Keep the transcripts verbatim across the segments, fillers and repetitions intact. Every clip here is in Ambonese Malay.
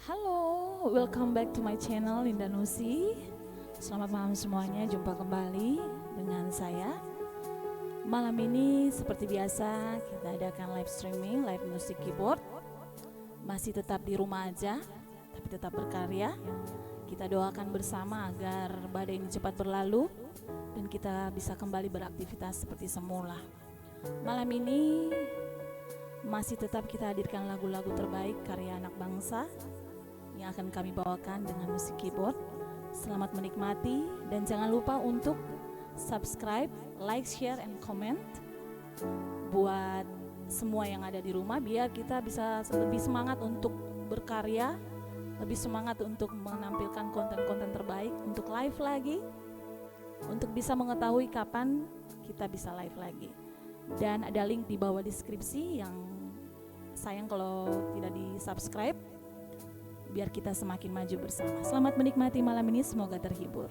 Halo, welcome back to my channel, Linda Nusi. Selamat malam semuanya, jumpa kembali dengan saya. Malam ini seperti biasa kita adakan live streaming, live music keyboard. Masih tetap di rumah aja, tapi tetap berkarya. Kita doakan bersama agar badai ini cepat berlalu dan kita bisa kembali beraktivitas seperti semula. Malam ini masih tetap kita hadirkan lagu-lagu terbaik karya anak bangsa yang akan kami bawakan dengan musik keyboard. Selamat menikmati dan jangan lupa untuk subscribe, like, share, and comment buat semua yang ada di rumah, biar kita bisa lebih semangat untuk berkarya, lebih semangat untuk menampilkan konten-konten terbaik, untuk live lagi, untuk bisa mengetahui kapan kita bisa live lagi. Dan ada link di bawah deskripsi yang sayang kalau tidak di-subscribe, biar kita semakin maju bersama. Selamat menikmati malam ini, semoga terhibur.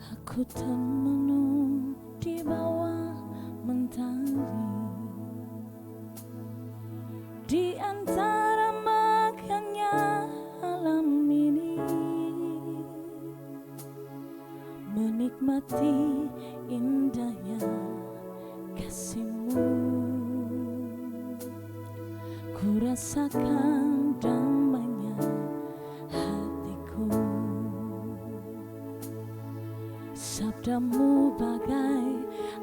Aku termenung di bawah mentari, di antara meghanya alam ini, menikmati indahnya kasihmu. Ku rasakan damainya hatiku. Sabdamu bagai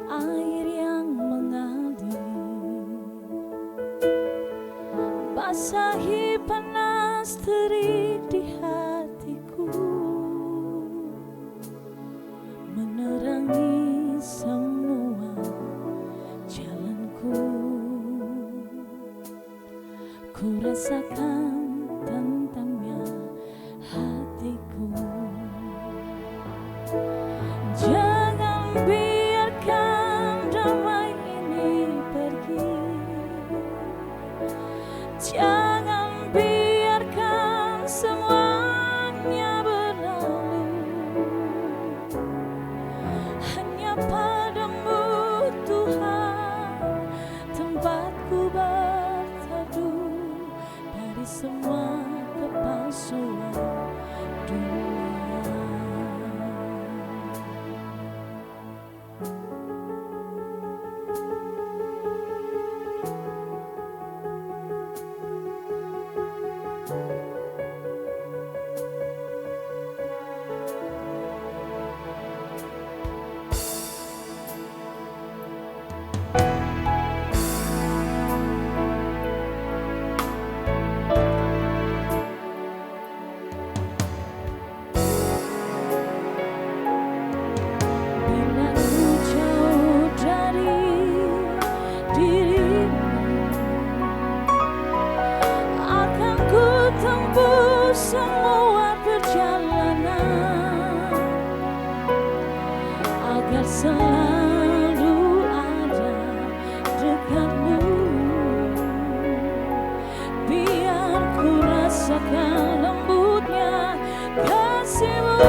air yang mengalir, basahi panas terik di hatiku, menerangi semua jalanku. Ku rasakan tentremnya hatiku. Jangan biarkan damai ini pergi. Jangan biarkan semuanya berlalu. Hanya padamu, Tuhan, tempatku berteduh dari semua kepalsuan dunia. Bila ku jauh dari dirimu, akan ku tempuh semua perjalanan, agar selalu ada dekatmu. Biar ku rasakan lembutnya kasihmu.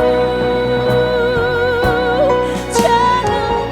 Jangan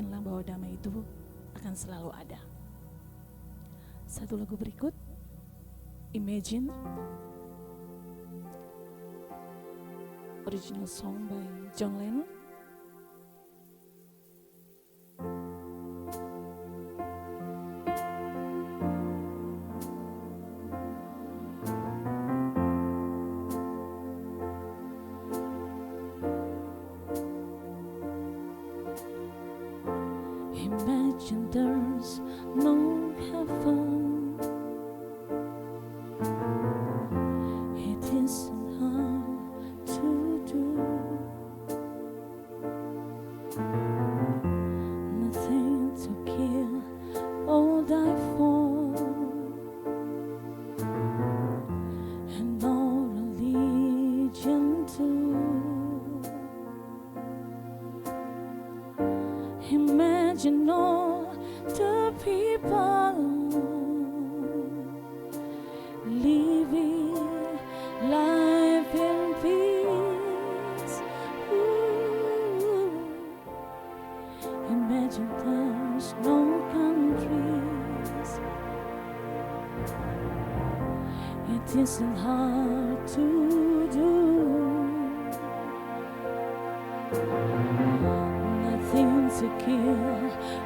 yakinlah bahwa damai itu akan selalu ada. Satu lagu berikut, Imagine, original song by John Lennon. Imagine there's no heaven. It isn't hard to do. Nothing to kill or die for, and no religion too. Imagine all the people living life in peace. Ooh. Imagine there's no countries. It isn't hard to do. Nothing to kill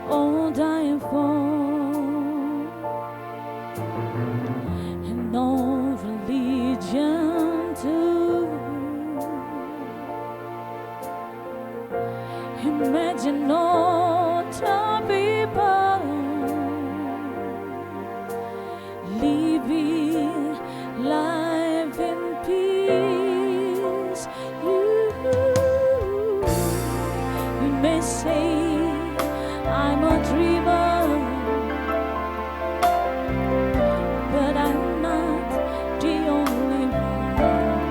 or die for, and no religion too. Imagine all the people living life in peace. You, you may say I'm a dreamer, but I'm not the only one.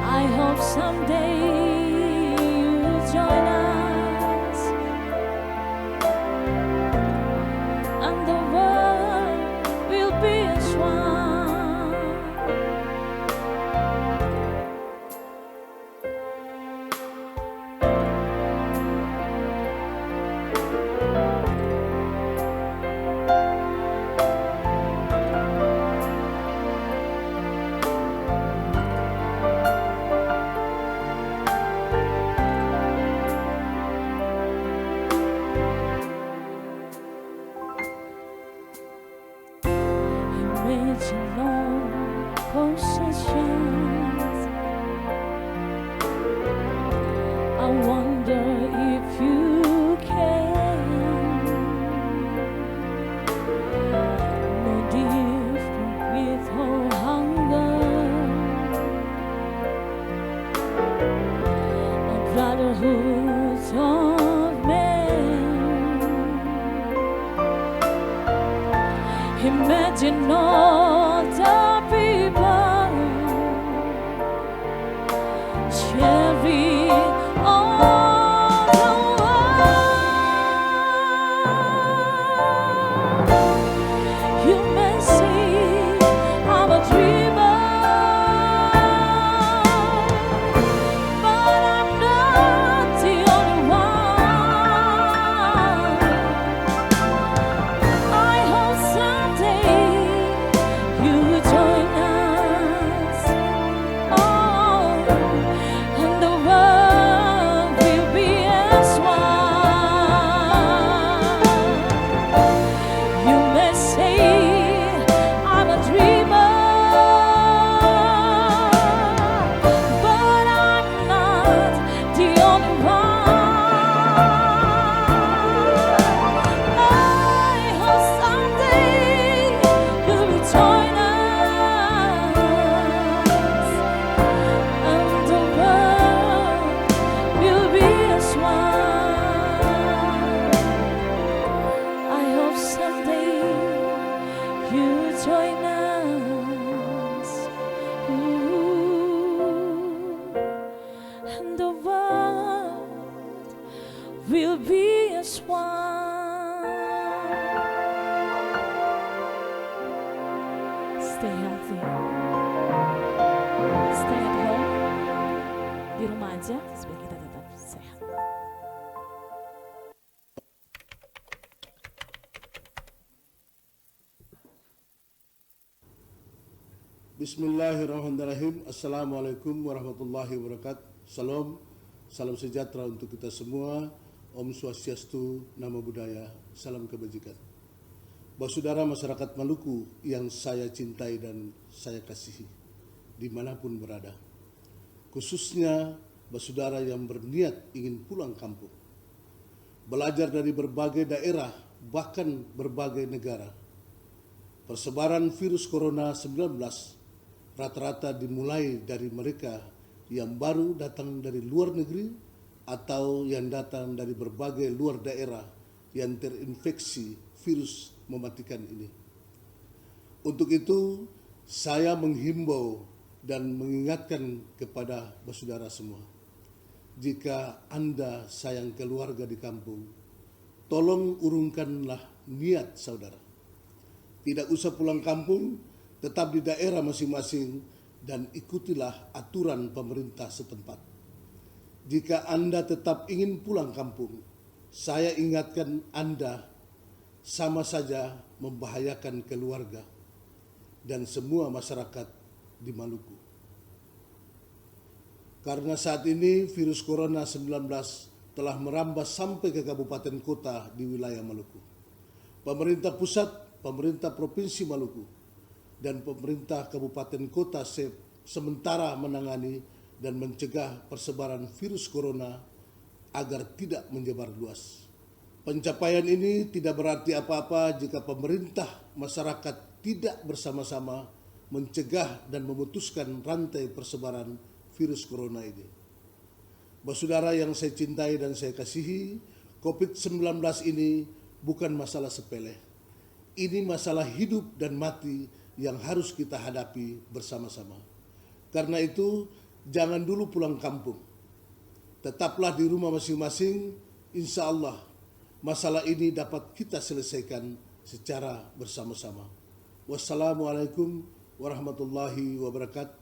I hope someday you join us, and the world will be as one. Imagine no possessions. I wonder if you can. No deep with no hunger. A brotherhood of men. Imagine all the people sharing all the world. You may say I'm a dreamer, but I'm not the only one. I hope someday you join us. Oh, and the world will be as one. You may say I'm a dreamer, but I'm not the only one. I hope someday you will join us, and the world will be as one. I hope someday you join us. Ooh. And the world will be as one. Stay healthy. Stay at home. Di rumah aja, supaya kita tetap sehat. Bismillahirrahmanirrahim. Assalamualaikum warahmatullahi wabarakatuh. Shalom. Salam sejahtera untuk kita semua. Om Swastiastu, Namo Buddhaya. Salam kebajikan. Basudara masyarakat Maluku yang saya cintai dan saya kasihi, dimanapun berada. Khususnya basudara yang berniat ingin pulang kampung. Belajar dari berbagai daerah, bahkan berbagai negara. Persebaran virus corona sembilan belas rata-rata dimulai dari mereka yang baru datang dari luar negeri atau yang datang dari berbagai luar daerah yang terinfeksi virus mematikan ini. Untuk itu, saya menghimbau dan mengingatkan kepada basudara semua, jika Anda sayang keluarga di kampung, tolong urungkanlah niat saudara. Tidak usah pulang kampung, tetap di daerah masing-masing dan ikutilah aturan pemerintah setempat. Jika Anda tetap ingin pulang kampung, saya ingatkan Anda, sama saja membahayakan keluarga dan semua masyarakat di Maluku. Karena saat ini virus corona sembilan belas telah merambah sampai ke kabupaten kota di wilayah Maluku. Pemerintah pusat, pemerintah Provinsi Maluku, dan pemerintah kabupaten kota se-, sementara menangani dan mencegah persebaran virus corona agar tidak menyebar luas. Pencapaian ini tidak berarti apa-apa jika pemerintah, masyarakat tidak bersama-sama mencegah dan memutuskan rantai persebaran virus corona ini. Basudara yang saya cintai dan saya kasihi, covid sembilan belas ini bukan masalah sepele. Ini masalah hidup dan mati yang harus kita hadapi bersama-sama. Karena itu, jangan dulu pulang kampung. Tetaplah di rumah masing-masing, insya Allah masalah ini dapat kita selesaikan secara bersama-sama. Wassalamualaikum warahmatullahi wabarakatuh.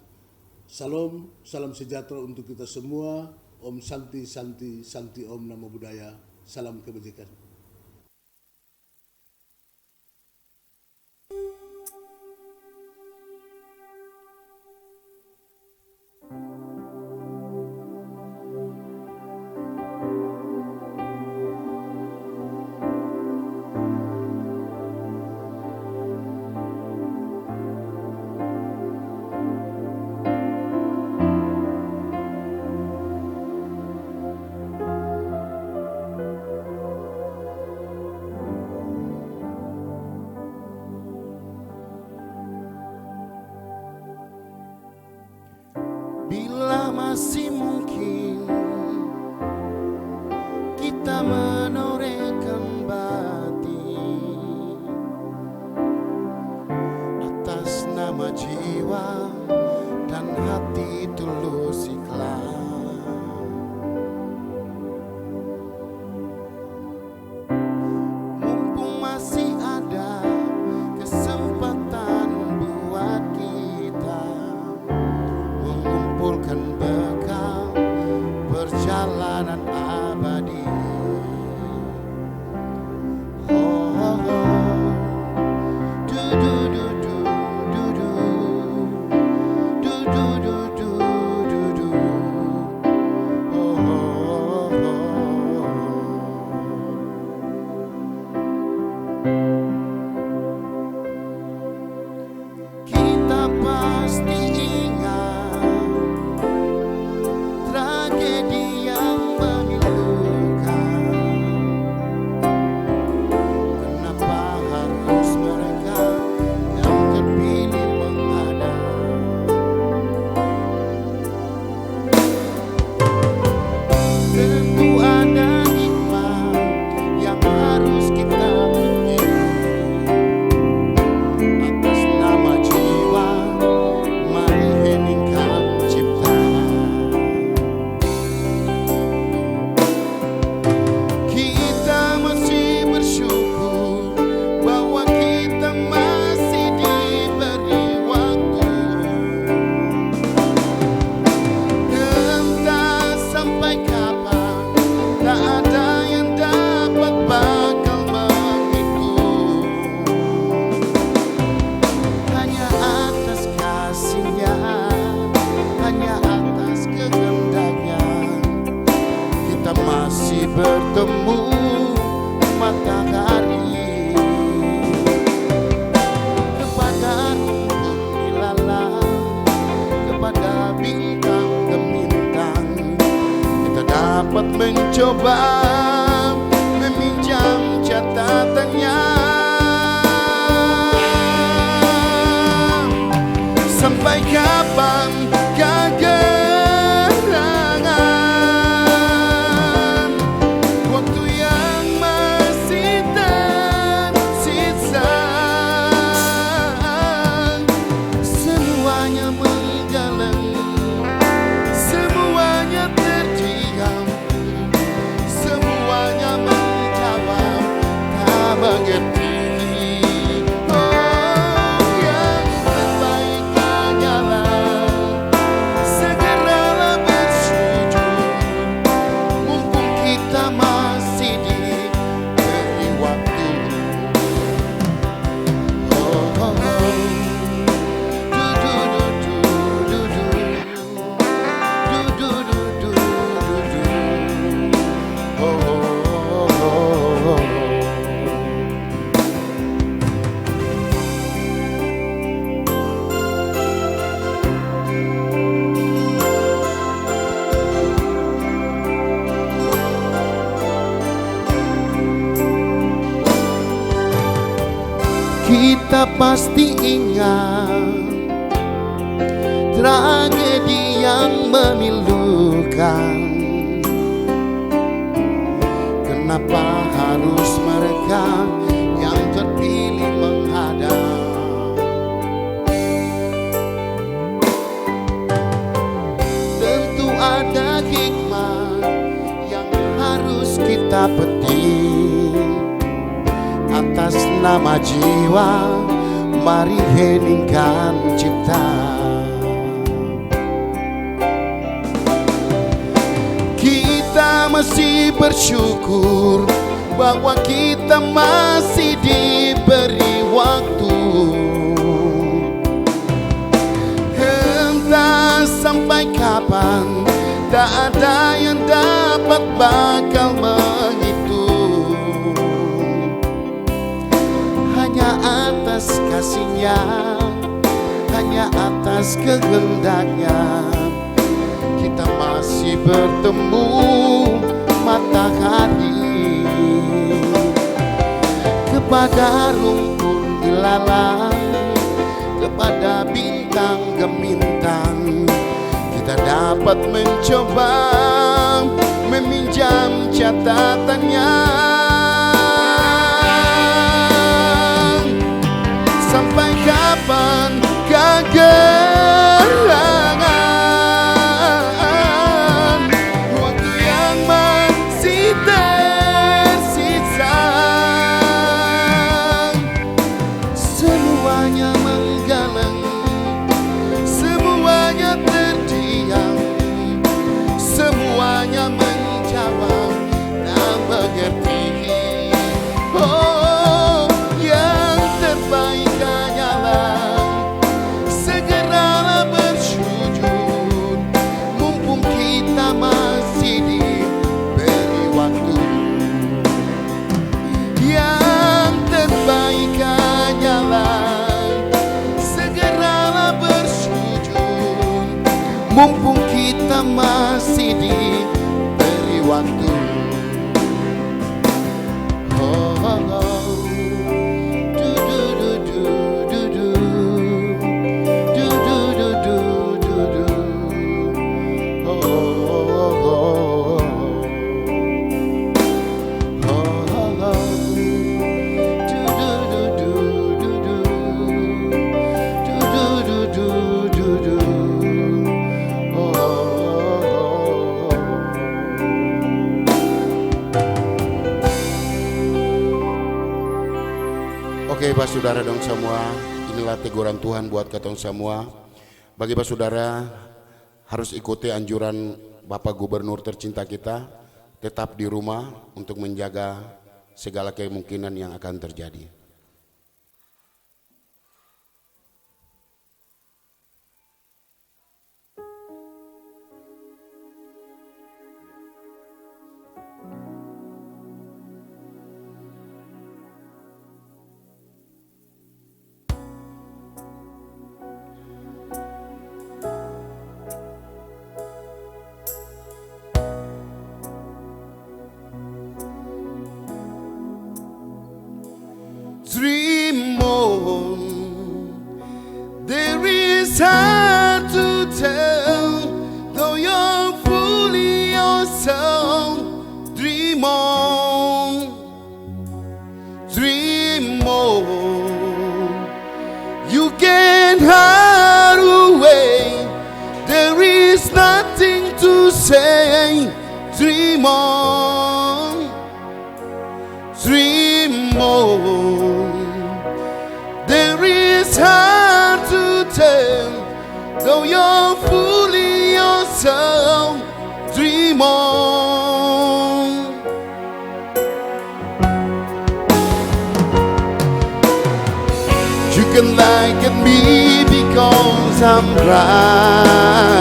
Salam, salam sejahtera untuk kita semua. Om Santi, Santi, Santi Om Namo Buddhaya. Salam kebajikan. Bila masih mungkin kita menorehkan bakti atas nama jiwa dan hati tulus ikhlas. Mumpung masih ada kesempatan buat kita mengumpulkan bekal perjalanan abadi. Ho, ho, ho. Du, du, du, du, du, du. Du, du, du, du, du, du. Coba meminjam catatannya. Sampai kapan kagerangan waktu yang masih tersisa? Semuanya menggeleng, semuanya terdiam. Semuanya menjawab, tak mengerti. Oh, yang terbaik hanyalah segeralah bersujud, mumpung kita masih diberi waktu. Oh, oh, oh. Du, du, du, du, du, du. Kita pasti ingat tragedi yang memilukan. Kenapa harus mereka yang terpilih menghadap? Tentu ada hikmah yang harus kita petik. Atas nama jiwa, mari heningkan cipta. Kita masih bersyukur bahwa kita masih diberi waktu. Entah sampai kapan, tak ada yang dapat bakal menghitung. Hanya atas kasih-Nya, hanya atas kehendak-Nya, kita masih bertemu matahari. Kepada rumpun ilalang, kepada bintang gemintang, kita dapat mencoba meminjam catatannya. Sampai kapan kagerangan waktu yang masih tersisa? Semuanya menggeleng, semuanya terdiam, semuanya menjawab, tak mengerti. Oh, yang terbaik hanyalah segeralah bersujud, mumpung kita masih diberi waktu. Yang terbaik hanyalah segeralah bersujud, mumpung kita masih diberi waktu. Oh, oh, oh. Du, du, du, du, du, du. Du, du, du, du, du, du. Oh, oh, oh, oh. Oke, basudara dong samua, inilah teguran Tuhan buat katong samua. Bagi basudara, harus ikuti anjuran Bapak Gubernur tercinta kita, tetap di rumah untuk menjaga segala kemungkinan yang akan terjadi. There is hard to tell, though you're fooling yourself. Dream on, dream on. You can hide away. There is nothing to say. Dream on. Dream on. There is hard to tell, though you're fooling yourself. Dream on. You can lie at me because I'm crying.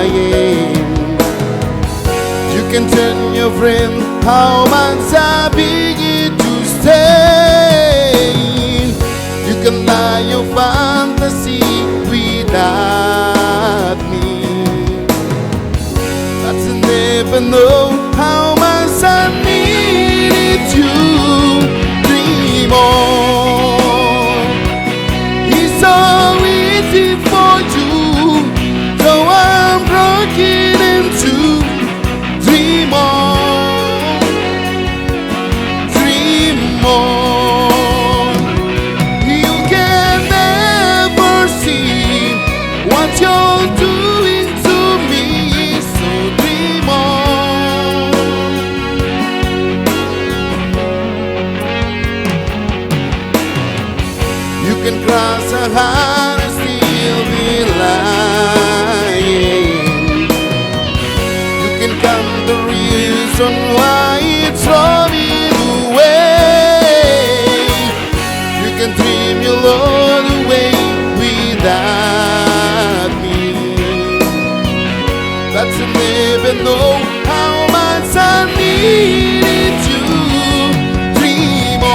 You can tell your friend how much I begin to stay. You can lie your fantasy without me. But you never know how much I needed you. Dream on. It's so easy for you, though I'm broken in two. Dream on, dream on. You can never see what you're doing to me, so dream on. You can cross a heart and still be lying. You can count the reason why it's running away. You can dream you'll run away without me. But you never know how much I needed you. Dream on.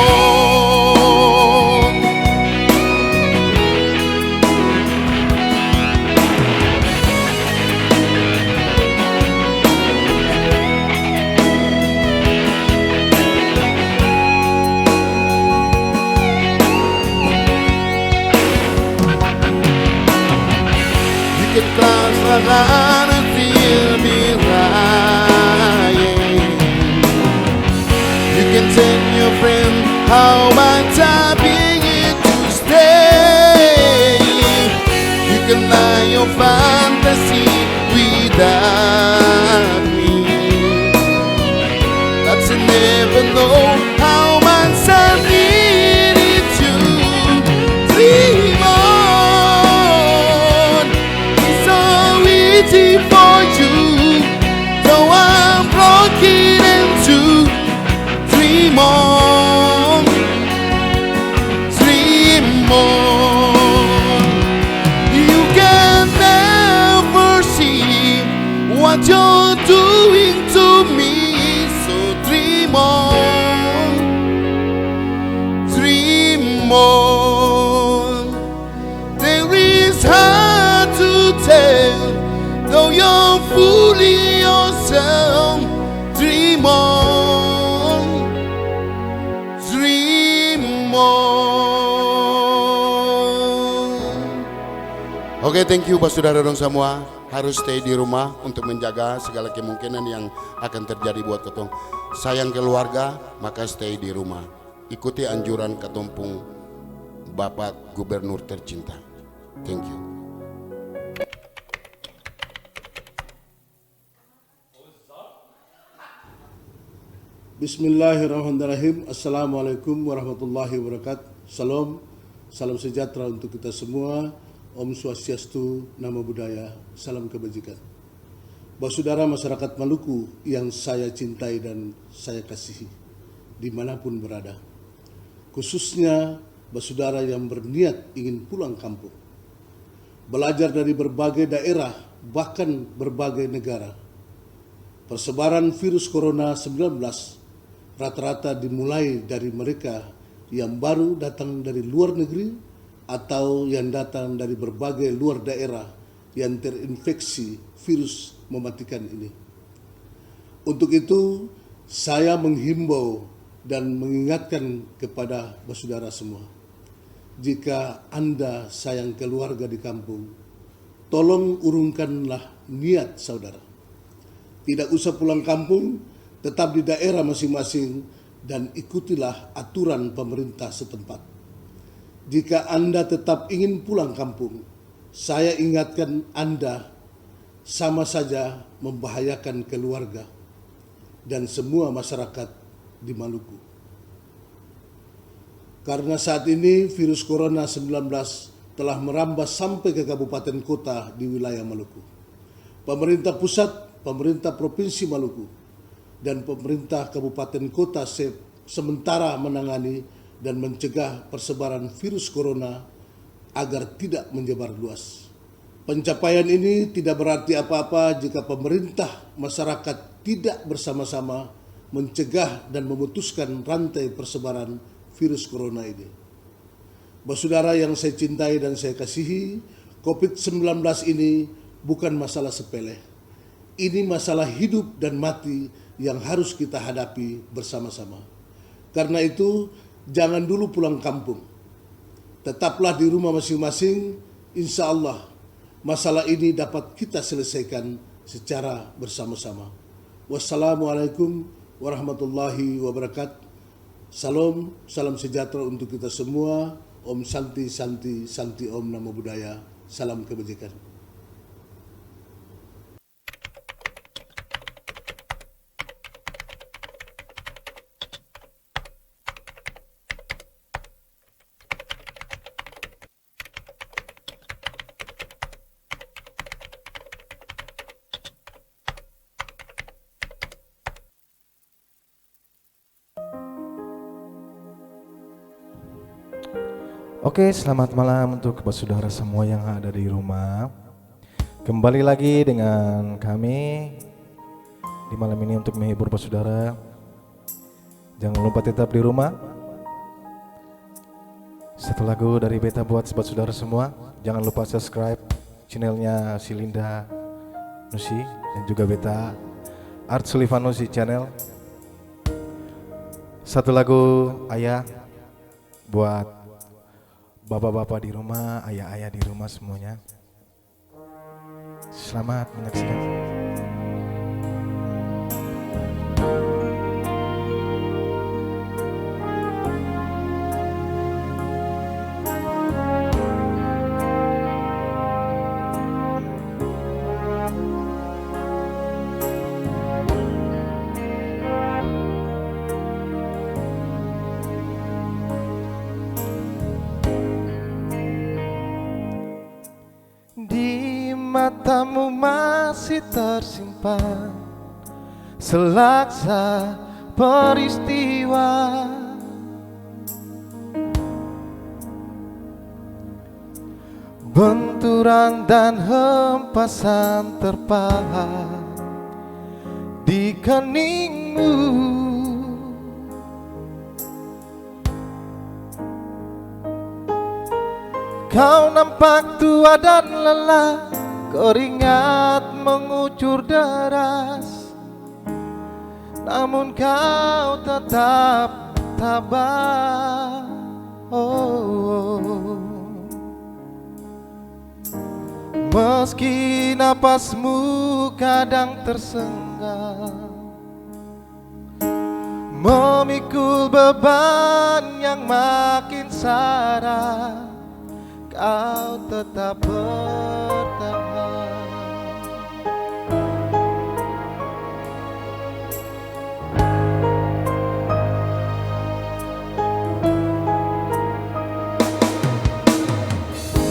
You can cross the line and still be lying. You can tell your friend how much I begin to stay. You can lie your fantasy without me. But you never know how much I needed you. Dream on, it's so easy for you, though I'm broken in two. Dream on, dream on. You can never see what you're doing to me, so dream on, dream on. There is hard to tell, though you're fooling yourself. Dream on, dream on. Oke, thank you basudara dong samua. Harus stay di rumah untuk menjaga segala kemungkinan yang akan terjadi buat katong. Sayang keluarga, maka stay di rumah. Ikuti anjuran katong pung Bapak Gubernur tercinta. Thank you. Bismillahirrahmanirrahim. Assalamualaikum warahmatullahi wabarakatuh. Shalom. Salam sejahtera untuk kita semua. Om Swastiastu, Namo Buddhaya. Salam kebajikan. Basudara masyarakat Maluku yang saya cintai dan saya kasihi, dimanapun berada, khususnya basudara yang berniat ingin pulang kampung, belajar dari berbagai daerah, bahkan berbagai negara. Persebaran virus corona sembilan belas rata-rata dimulai dari mereka yang baru datang dari luar negeri atau yang datang dari berbagai luar daerah yang terinfeksi virus mematikan ini. Untuk itu, saya menghimbau dan mengingatkan kepada basudara semua, Jika Anda sayang keluarga di kampung, tolong urungkanlah niat saudara. Tidak usah pulang kampung, tetap di daerah masing-masing dan ikutilah aturan pemerintah setempat. Jika Anda tetap ingin pulang kampung, saya ingatkan Anda sama saja membahayakan keluarga dan semua masyarakat di Maluku. Karena saat ini virus corona sembilan belas telah merambah sampai ke kabupaten kota di wilayah Maluku. Pemerintah pusat, pemerintah Provinsi Maluku, dan pemerintah kabupaten kota se-, sementara menangani dan mencegah persebaran virus corona agar tidak menyebar luas. Pencapaian ini tidak berarti apa-apa jika pemerintah, masyarakat tidak bersama-sama mencegah dan memutuskan rantai persebaran virus corona ini. Basudara yang saya cintai dan saya kasihi, covid sembilan belas ini bukan masalah sepele. Ini masalah hidup dan mati yang harus kita hadapi bersama-sama. Karena itu, jangan dulu pulang kampung. Tetaplah di rumah masing-masing, insya Allah masalah ini dapat kita selesaikan secara bersama-sama. Wassalamualaikum warahmatullahi wabarakatuh. Salam, salam sejahtera untuk kita semua. Om Santi, Santi, Santi Om Namo Buddhaya. Salam kebajikan. Oke, selamat malam untuk basudara semua yang ada di rumah. Kembali lagi dengan kami di malam ini untuk menghibur basudara. Jangan lupa tetap di rumah. Satu lagu dari beta buat, buat saudara semua. Jangan lupa subscribe channelnya si Linda Nusi dan juga beta Art Sullivan Nusi Channel. Satu lagu, Ayah, buat bapa-bapa di rumah, ayah-ayah di rumah semuanya. Selamat menyaksikan. Di matamu masih tersimpan selaksa peristiwa, benturan dan hempasan terpahat di keningmu. Kau nampak tua dan lelah, keringat mengucur deras, namun kau tetap tabah. Oh, meski napasmu kadang tersengal, memikul beban yang makin sara, kau tetap bertahan.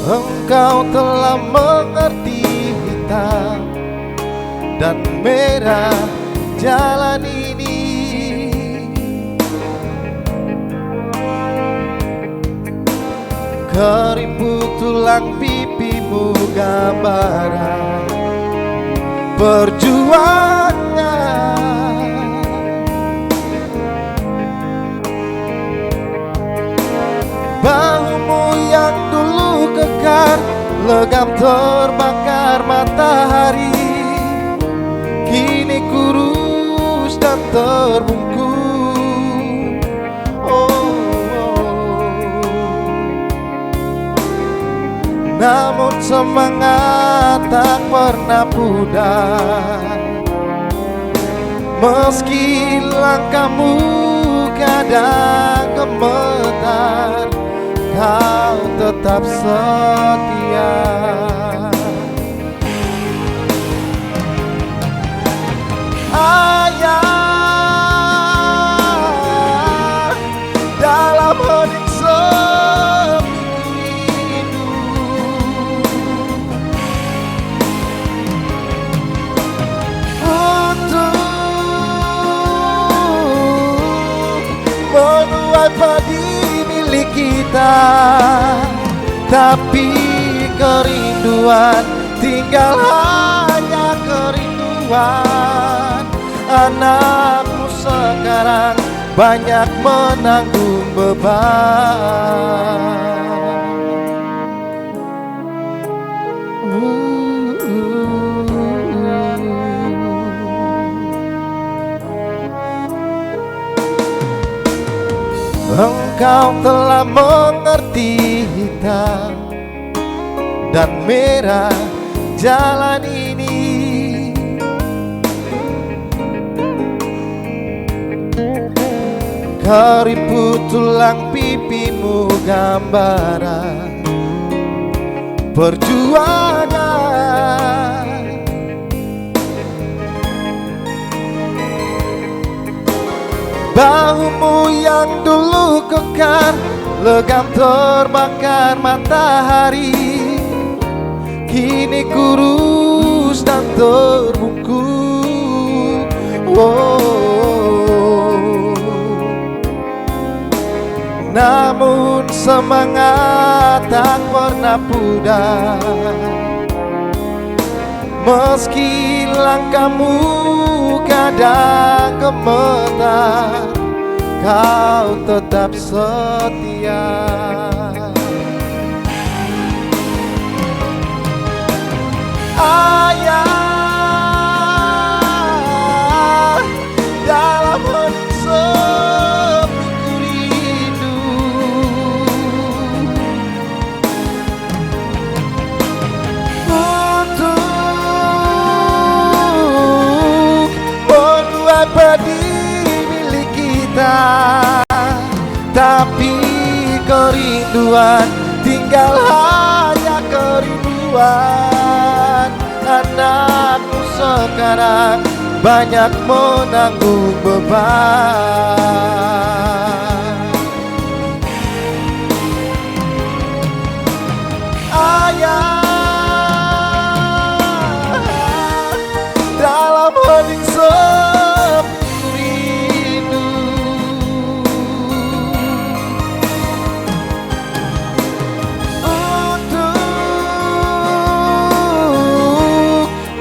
Engkau telah mengerti hitam dan merah jalan ini. Keriput tulang pipimu gambaran perjuangan. Bahumu yang dulu kekar, legam terbakar matahari, kini kurus dan terbungkuk. Oh, oh. Namun semangat tak pernah pudar. Meski langkahmu kadang gemetar, kau tetap setia. Ayah, dalam hening sepi ku rindu untuk menuai padi milik kita, tapi kerinduan tinggal hanya kerinduan. Anakmu sekarang banyak menanggung beban. Engkau telah mengerti hitam dan merah jalan ini. Keriput tulang pipimu gambaran perjuangan. Bahumu yang dulu kekar, legam terbakar matahari, kini kurus dan terbungkuk. Oh. Namun semangat tak pernah pudar. Meski langkahmu kadang gemetar, kau tetap setia. Ayah, dalam hening sepi ku rindu untuk menuai padi milik kita. Tapi kerinduan tinggal hanya kerinduan. Anakmu sekarang banyak menanggung beban. Ayah, dalam hening sepi rindu untuk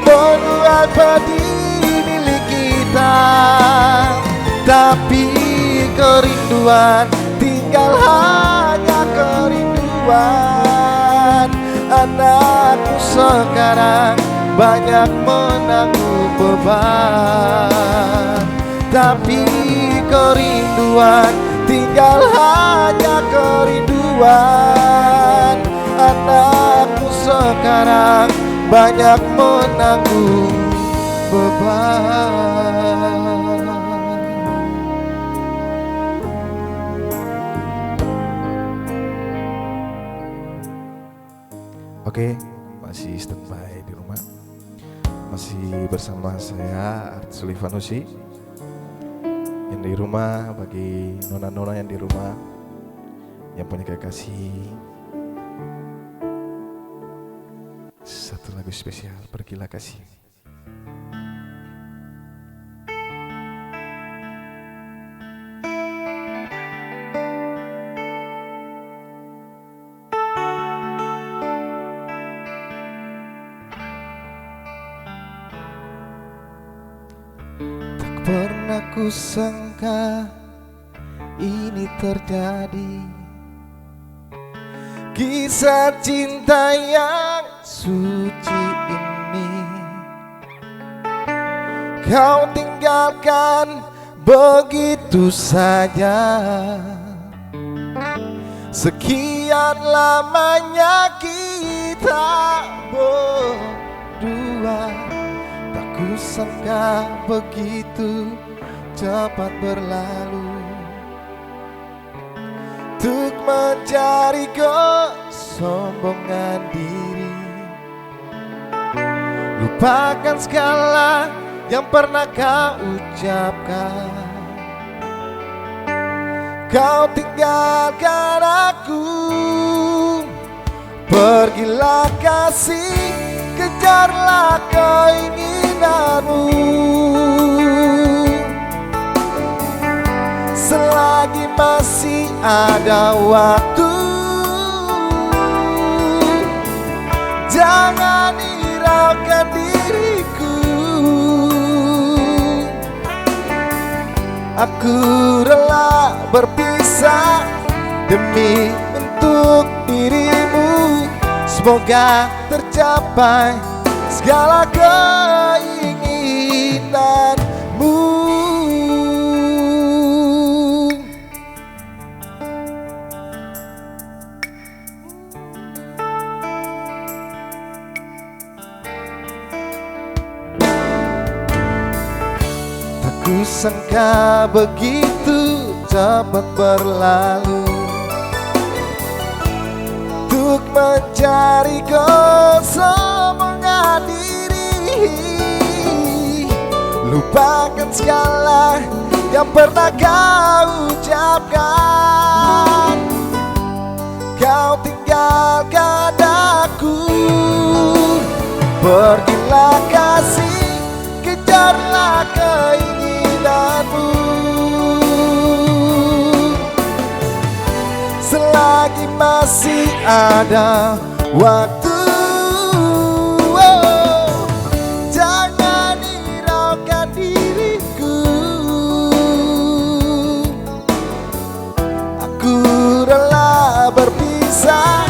menuai padi milik kita, tapi kerinduan tinggal hanya kerinduan. Anakku sekarang banyak menanggung beban, tapi kerinduan tinggal hanya kerinduan. Anakmu sekarang banyak menanggung beban. Oke, masih standby di rumah. Masih bersama saya, Artis Sulivanusi. Yang di rumah, bagi nona-nona yang di rumah, yang punya kekasih, satu lagu spesial, Pergilah Kasih. Tak pernah kusangka ini terjadi. Kisah cinta yang suci ini kau tinggalkan begitu saja. Sekian lamanya kita Kita berdua, tak kusangka begitu cepat berlalu. Untuk mencari kesombongan diri, lupakan segala yang pernah kau ucapkan. Kau tinggalkan aku, pergilah kasih, kejarlah keinginanmu. Selagi masih ada waktu, jangan hiraukan diriku. Aku rela berpisah demi untuk dirimu. Semoga tercapai segala keinginanmu. Tak kusangka begitu cepat berlalu untuk mencari kesombongan diri. Lupakan segala yang pernah kau ucapkan. Kau tinggalkan aku. Pergilah kasih, kejarlah keinginanmu. Selagi masih ada waktu, oh, jangan hiraukan diriku. Aku rela berpisah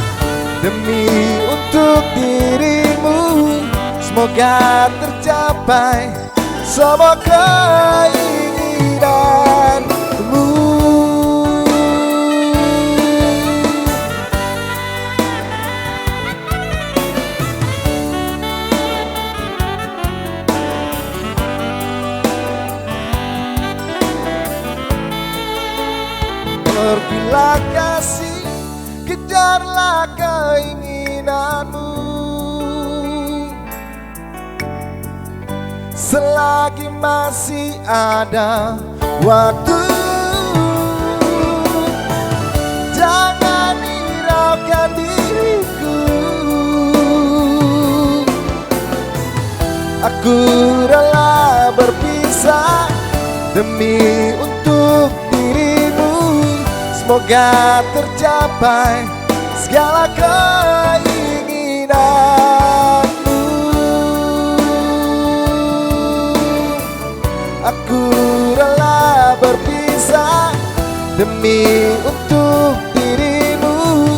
demi untuk dirimu. Semoga tercapai semua keinginanmu. Pergilah kasih, kejarlah keinginanmu. Selagi masih ada waktu, jangan hiraukan diriku. Aku rela berpisah demi untuk dirimu. Semoga tercapai segala keinginanmu. Aku rela berpisah demi untuk dirimu.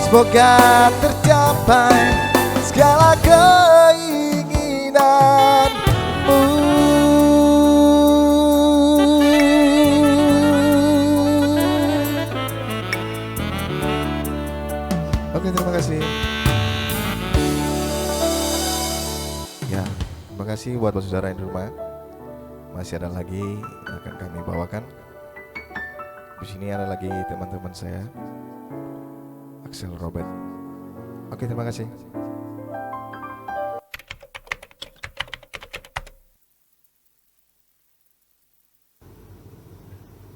Semoga tercapai segala keinginanmu. Oke, terima kasih. Ya, terima kasih buat basudara yang di rumah. Masih ada lagi yang akan kami bawakan. Di sini ada lagi teman-teman saya, Axel Robert. Oke, terima kasih.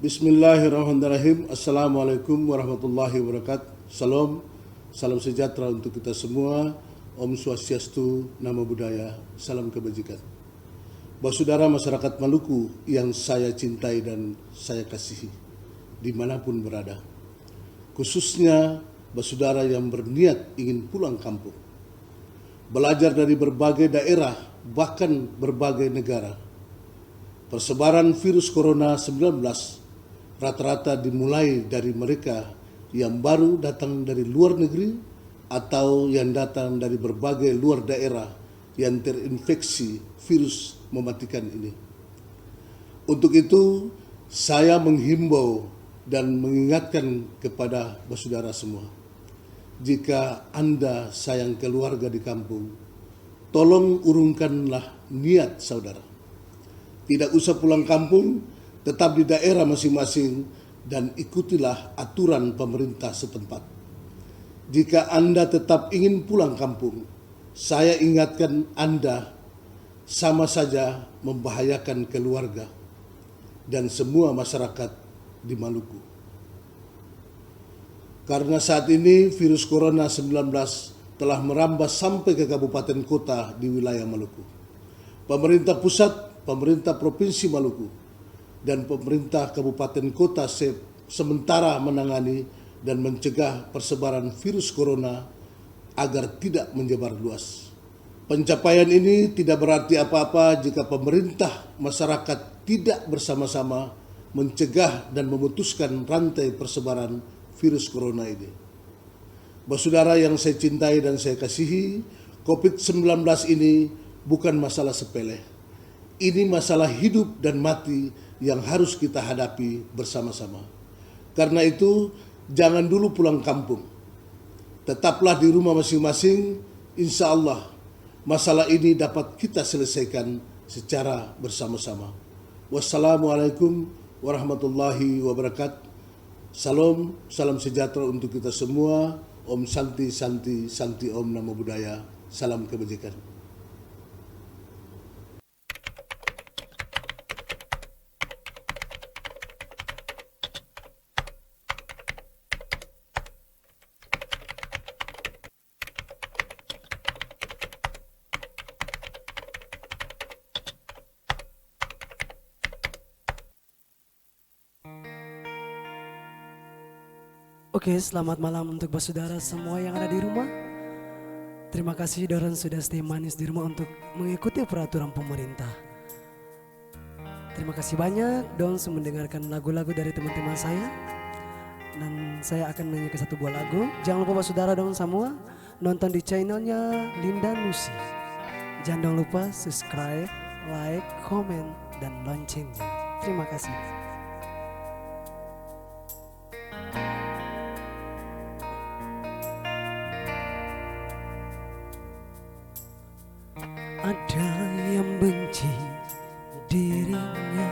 Bismillahirrahmanirrahim. Assalamualaikum warahmatullahi wabarakatuh. Shalom. Salam sejahtera untuk kita semua. Om Swastiastu, Namo Buddhaya. Salam kebajikan. Basudara masyarakat Maluku yang saya cintai dan saya kasihi, dimanapun berada. Khususnya basudara yang berniat ingin pulang kampung. Belajar dari berbagai daerah, bahkan berbagai negara. Persebaran virus corona sembilan belas rata-rata dimulai dari mereka yang baru datang dari luar negeri atau yang datang dari berbagai luar daerah yang terinfeksi virus mematikan ini. Untuk itu, saya menghimbau dan mengingatkan kepada basudara semua, Jika Anda sayang keluarga di kampung, tolong urungkanlah niat saudara. Tidak usah pulang kampung, tetap di daerah masing-masing dan ikutilah aturan pemerintah setempat. Jika Anda tetap ingin pulang kampung, saya ingatkan Anda sama saja membahayakan keluarga dan semua masyarakat di Maluku. Karena saat ini virus corona sembilan belas telah merambah sampai ke kabupaten kota di wilayah Maluku. Pemerintah pusat, pemerintah Provinsi Maluku, dan pemerintah kabupaten kota se-, sementara menangani dan mencegah persebaran virus corona agar tidak menyebar luas. Pencapaian ini tidak berarti apa-apa jika pemerintah, masyarakat tidak bersama-sama mencegah dan memutuskan rantai persebaran virus corona ini. Basudara yang saya cintai dan saya kasihi, covid sembilan belas ini bukan masalah sepele. Ini masalah hidup dan mati yang harus kita hadapi bersama-sama. Karena itu, jangan dulu pulang kampung. Tetaplah di rumah masing-masing, insya Allah masalah ini dapat kita selesaikan secara bersama-sama. Wassalamualaikum warahmatullahi wabarakatuh. Salam, salam sejahtera untuk kita semua. Om Santi, Santi, Santi Om Namo Buddhaya. Salam kebajikan. Oke, selamat malam untuk basudara semua yang ada di rumah. Terima kasih dorang sudah stay manis di rumah untuk mengikuti peraturan pemerintah. Terima kasih banyak dong su mendengarkan lagu-lagu dari teman-teman saya. Dan saya akan menyanyikan satu buah lagu. Jangan lupa basudara dong samua nonton di channelnya Linda Nusi. Jang dong lupa subscribe, like, komen, dan loncengnya. Terima kasih. Ada yang benci dirinya,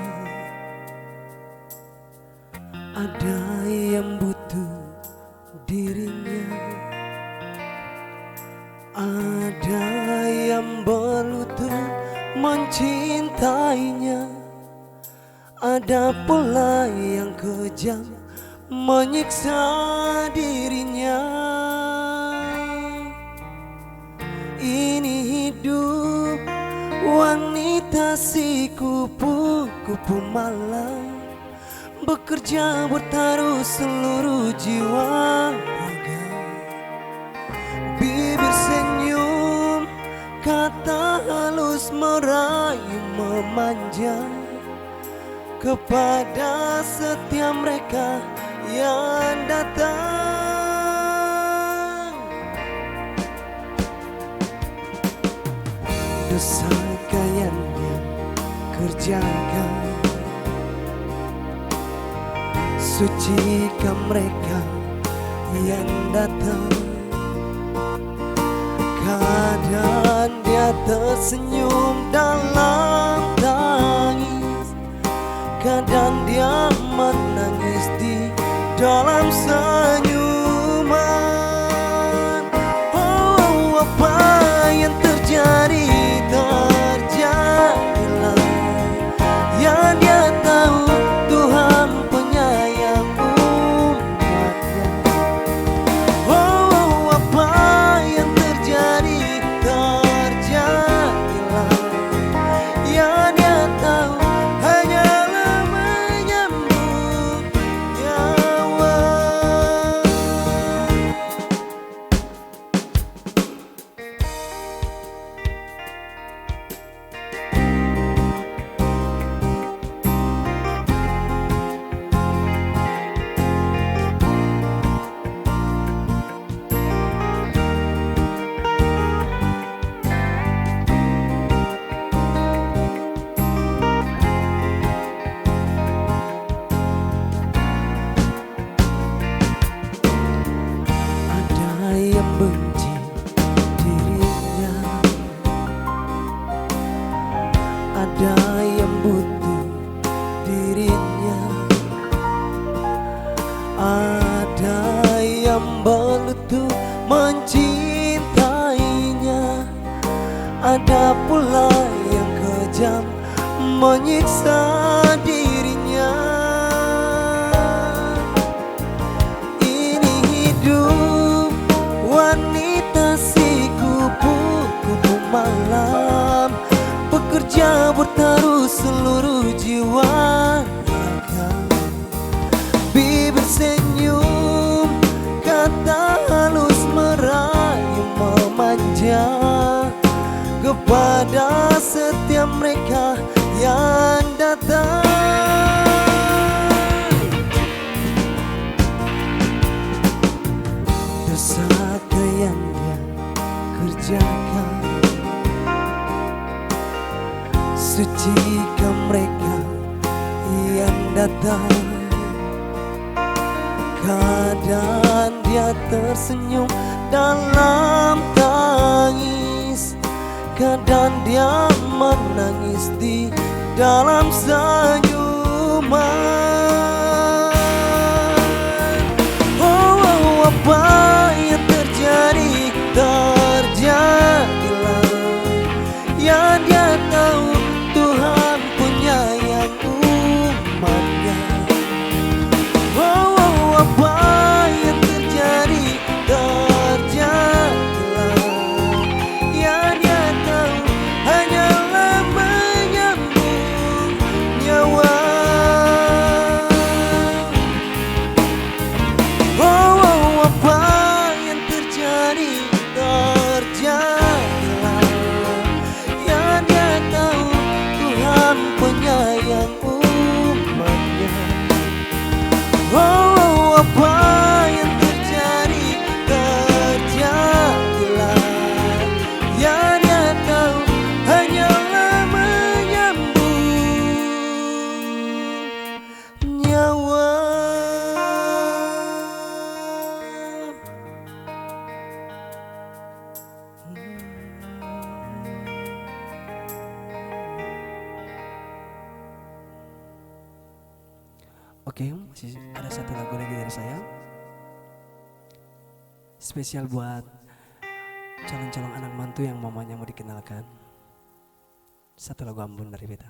ada yang butuh dirinya, ada yang berlutut mencintainya. Ada pula yang kejam menyiksa dirinya. Ini hidup wanita si kupu-kupu malam, bekerja bertaruh seluruh jiwa raga. Bibir senyum, kata halus merayu memanja. Kepada setiap mereka yang datang. Dosa yang kerjakan, sucikan mereka yang datang. Kadang dia tersenyum dalam tangis, kadang dia menangis di dalam senyuman. Oh, apa yang terjadi, terjadilah. Yang dia tahu, Tuhan penyayang umatnya. Oh, apa yang terjadi, terjadilah. Ada pula yang kejam menyiksa dirinya. Ini hidup wanita si kupu-kupu malam, pekerja bertaruh seluruh jiwa. Bibir senyum, kata halus merayu memanja kepada setiap mereka yang datang. Dosakah yang dia kerjakan? Sucikah mereka yang datang? Kadang dia tersenyum dalam tangis, kadang dia menangis di dalam senyuman. Oh, oh, apa yang terjadi, terjadilah. Yang dia tahu, Tuhan penyayang umatnya. Oh, oh, apa yang terjadi, terjadilah. Yang dia tahu hanyalah menyambung nyawa. Oh, oh, apa yang terjadi, terjadilah. Yang dia tahu, Tuhan penyayang umatnya. Oh, apa yang terjadi, terjadilah. Yang dia tahu hanyalah menyambung nyawa. Oke, masih ada satu lagu lagi dari saya. Spesial buat calon-calon anak mantu yang mamanya mau dikenalkan. Satu lagu Ambon dari beta.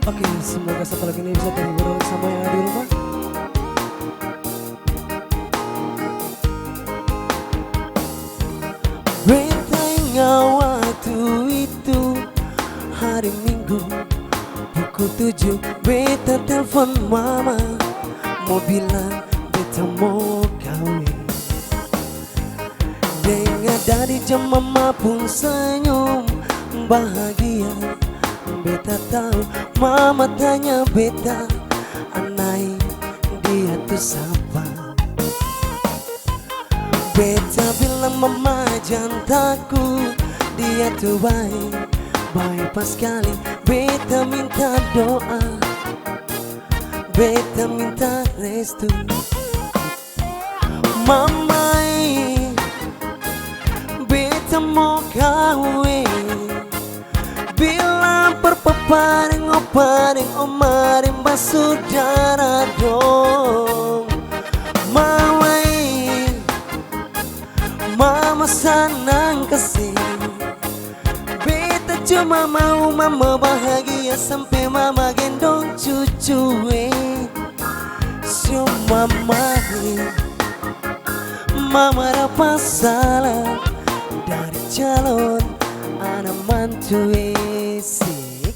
Oke, semoga satu lagu ini bisa terhibur oleh semua yang ada di rumah. Beta inga waktu itu hari Minggu, pukul tujuh beta telfon mama, mo bilang beta mo kaweng. Deng ada di jam mama pung senyum bahagia, beta tau mama tanya beta, "Anai, dia tu sapa?" Beta bilang, "Mama jang takut, dia tu bae, bae paskali." Beta minta doa, beta minta restu. Mama e, beta mo kaweng. Bilang par papa deng opa deng oma deng basudara dong. Mama e, mama sanang kasi. Beta cuma mau mama bahagia sampe mama gendong cucu e. So mama e, mama dapa salah dari calon ana mantu e. Sik.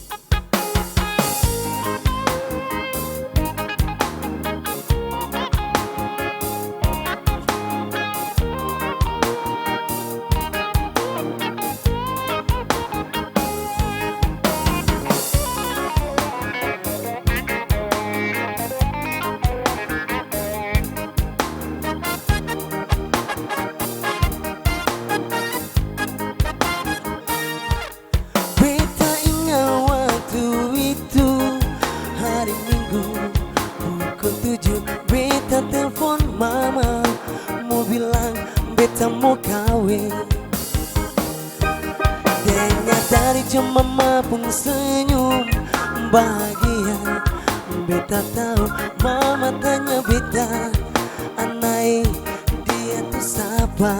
Cuma mama pung senyum bahagia. Beta tau mama tanya beta, "Ana e, dia tu sapa?"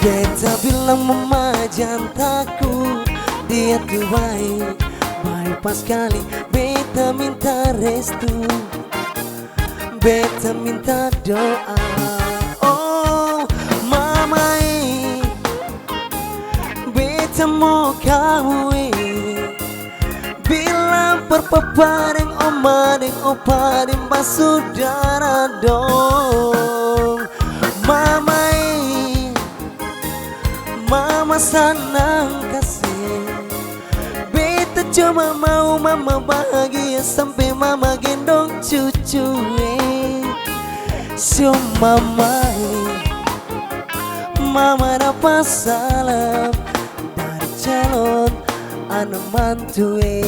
Beta bilang, "Mama jang taku, dia tu bae, bae paskali." Beta minta restu, beta minta doa. Oh, mama e, beta mo kaweng. Bilang par papa deng oma deng opa deng basudara dong. Mama e, mama sanang kase. Beta cuma mau mama bahagia sampe mama gendong cucu e. Sio mama e, mama dapa salam dari calon ana mantu e.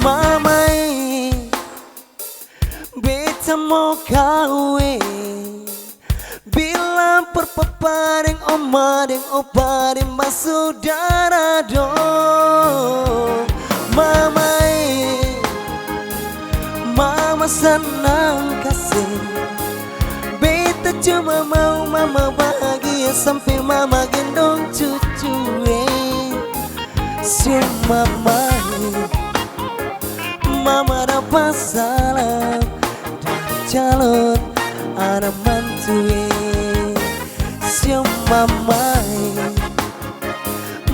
Mama e, beta mo kaweng. Bilang par papa deng oma deng opa deng basudara dong. Mama e, mama sanang kase. Beta cuma mau mama bahagia sampe mama gendong cucu e. Sio mama e, mama dapa salam dari calon ana mantu e. Sio mama e,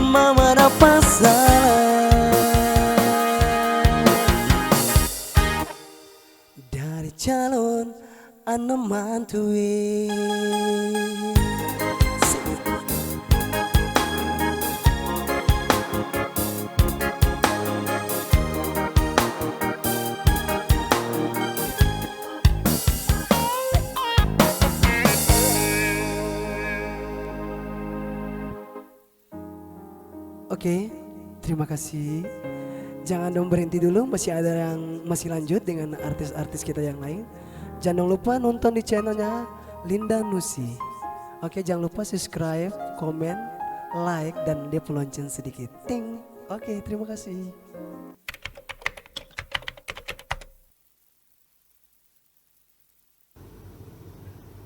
mama dapa salam dari calon ana mantu e. Oke, terima kasih. Jangan dong berhenti dulu, masih ada yang masih lanjut dengan artis-artis kita yang lain. Jangan dong lupa nonton di channelnya Linda Nusi. Oke, jangan lupa subscribe, komen, like, dan dia lonceng sedikit. Ting. Oke, terima kasih.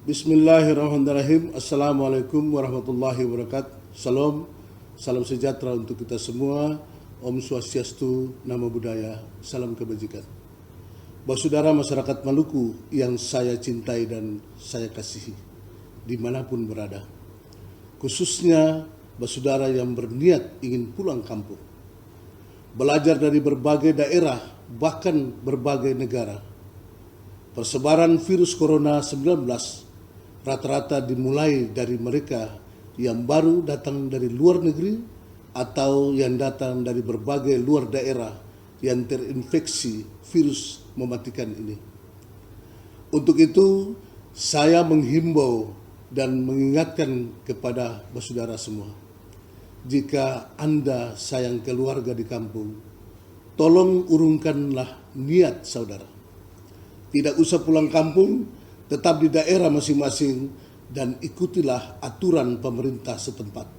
Bismillahirrahmanirrahim. Assalamualaikum warahmatullahi wabarakatuh. Shalom. Salam sejahtera untuk kita semua. Om Swastiastu, Namo Buddhaya, salam kebajikan. Basudara masyarakat Maluku yang saya cintai dan saya kasihi, dimanapun berada. Khususnya basudara yang berniat ingin pulang kampung. Belajar dari berbagai daerah, bahkan berbagai negara. Persebaran virus corona sembilan belas rata-rata dimulai dari mereka yang baru datang dari luar negeri atau yang datang dari berbagai luar daerah yang terinfeksi virus mematikan ini. Untuk itu, saya menghimbau dan mengingatkan kepada basudara semua, jika Anda sayang keluarga di kampung, tolong urungkanlah niat saudara. Tidak usah pulang kampung, tetap di daerah masing-masing dan ikutilah aturan pemerintah setempat.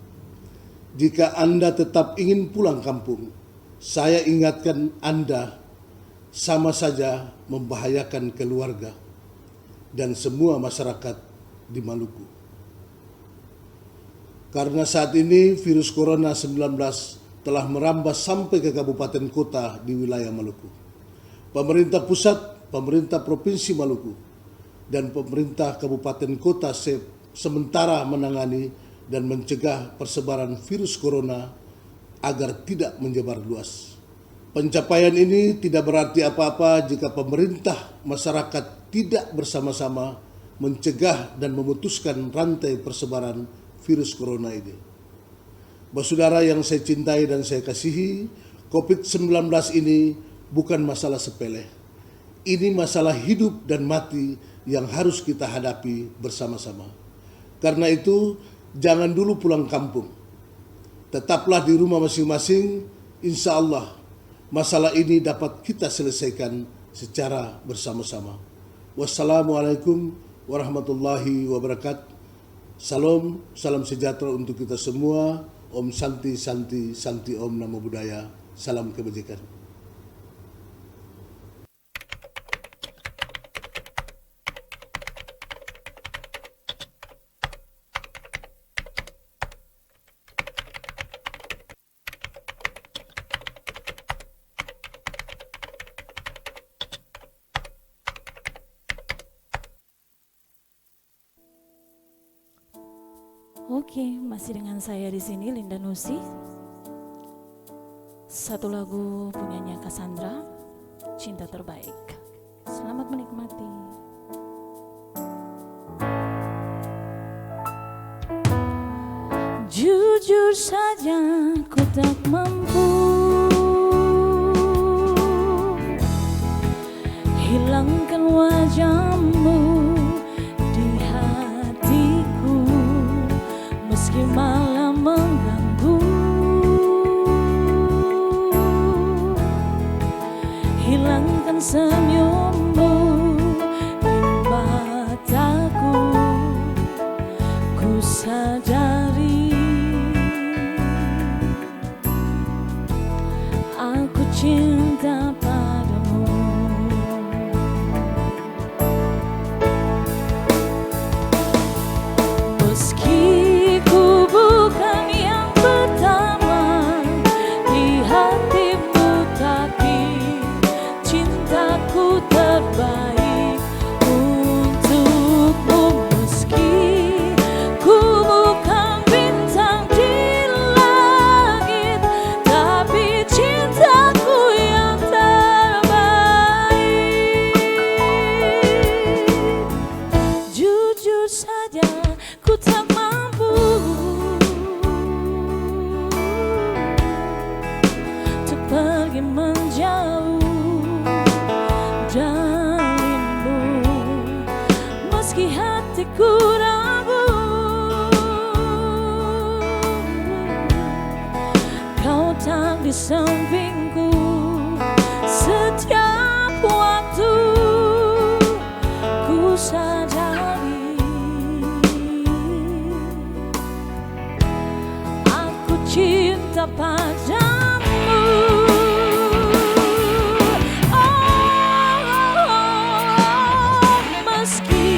Jika Anda tetap ingin pulang kampung, saya ingatkan Anda sama saja membahayakan keluarga dan semua masyarakat di Maluku. Karena saat ini virus corona sembilan belas telah merambah sampai ke kabupaten kota di wilayah Maluku. Pemerintah pusat, pemerintah Provinsi Maluku, dan pemerintah kabupaten kota se-, sementara menangani dan mencegah persebaran virus corona agar tidak menyebar luas. Pencapaian ini tidak berarti apa-apa jika pemerintah, masyarakat tidak bersama-sama mencegah dan memutuskan rantai persebaran virus corona ini. Basudara yang saya cintai dan saya kasihi, covid sembilan belas ini bukan masalah sepele. Ini masalah hidup dan mati yang harus kita hadapi bersama-sama. Karena itu, jangan dulu pulang kampung. Tetaplah di rumah masing-masing, insya Allah masalah ini dapat kita selesaikan secara bersama-sama. Wassalamualaikum warahmatullahi wabarakatuh. Salam, salam sejahtera untuk kita semua. Om Santi, Santi, Santi Om Namo Buddhaya. Salam kebajikan. Oke, masih dengan saya di sini, Linda Nusi. Satu lagu punyanya Cassandra, Cinta Terbaik. Selamat menikmati. Jujur saja, ku tak mampu hilangkan wajahmu di hatiku, meski malam mengganggu. Hilangkan senyummu di mataku, ku sadari aku cinta padamu. Meski ku bukan yang pertama di hatimu, tapi cintaku terbaik untukmu. Meski ku bukan bintang di langit, tapi cintaku yang terbaik. Jujur saja, ku tak mampu untuk pergi menjauh darimu, meski hatiku ragu. Kau tak di sampingku setiap waktu. Ku sadari aku cinta padamu. Oh, meski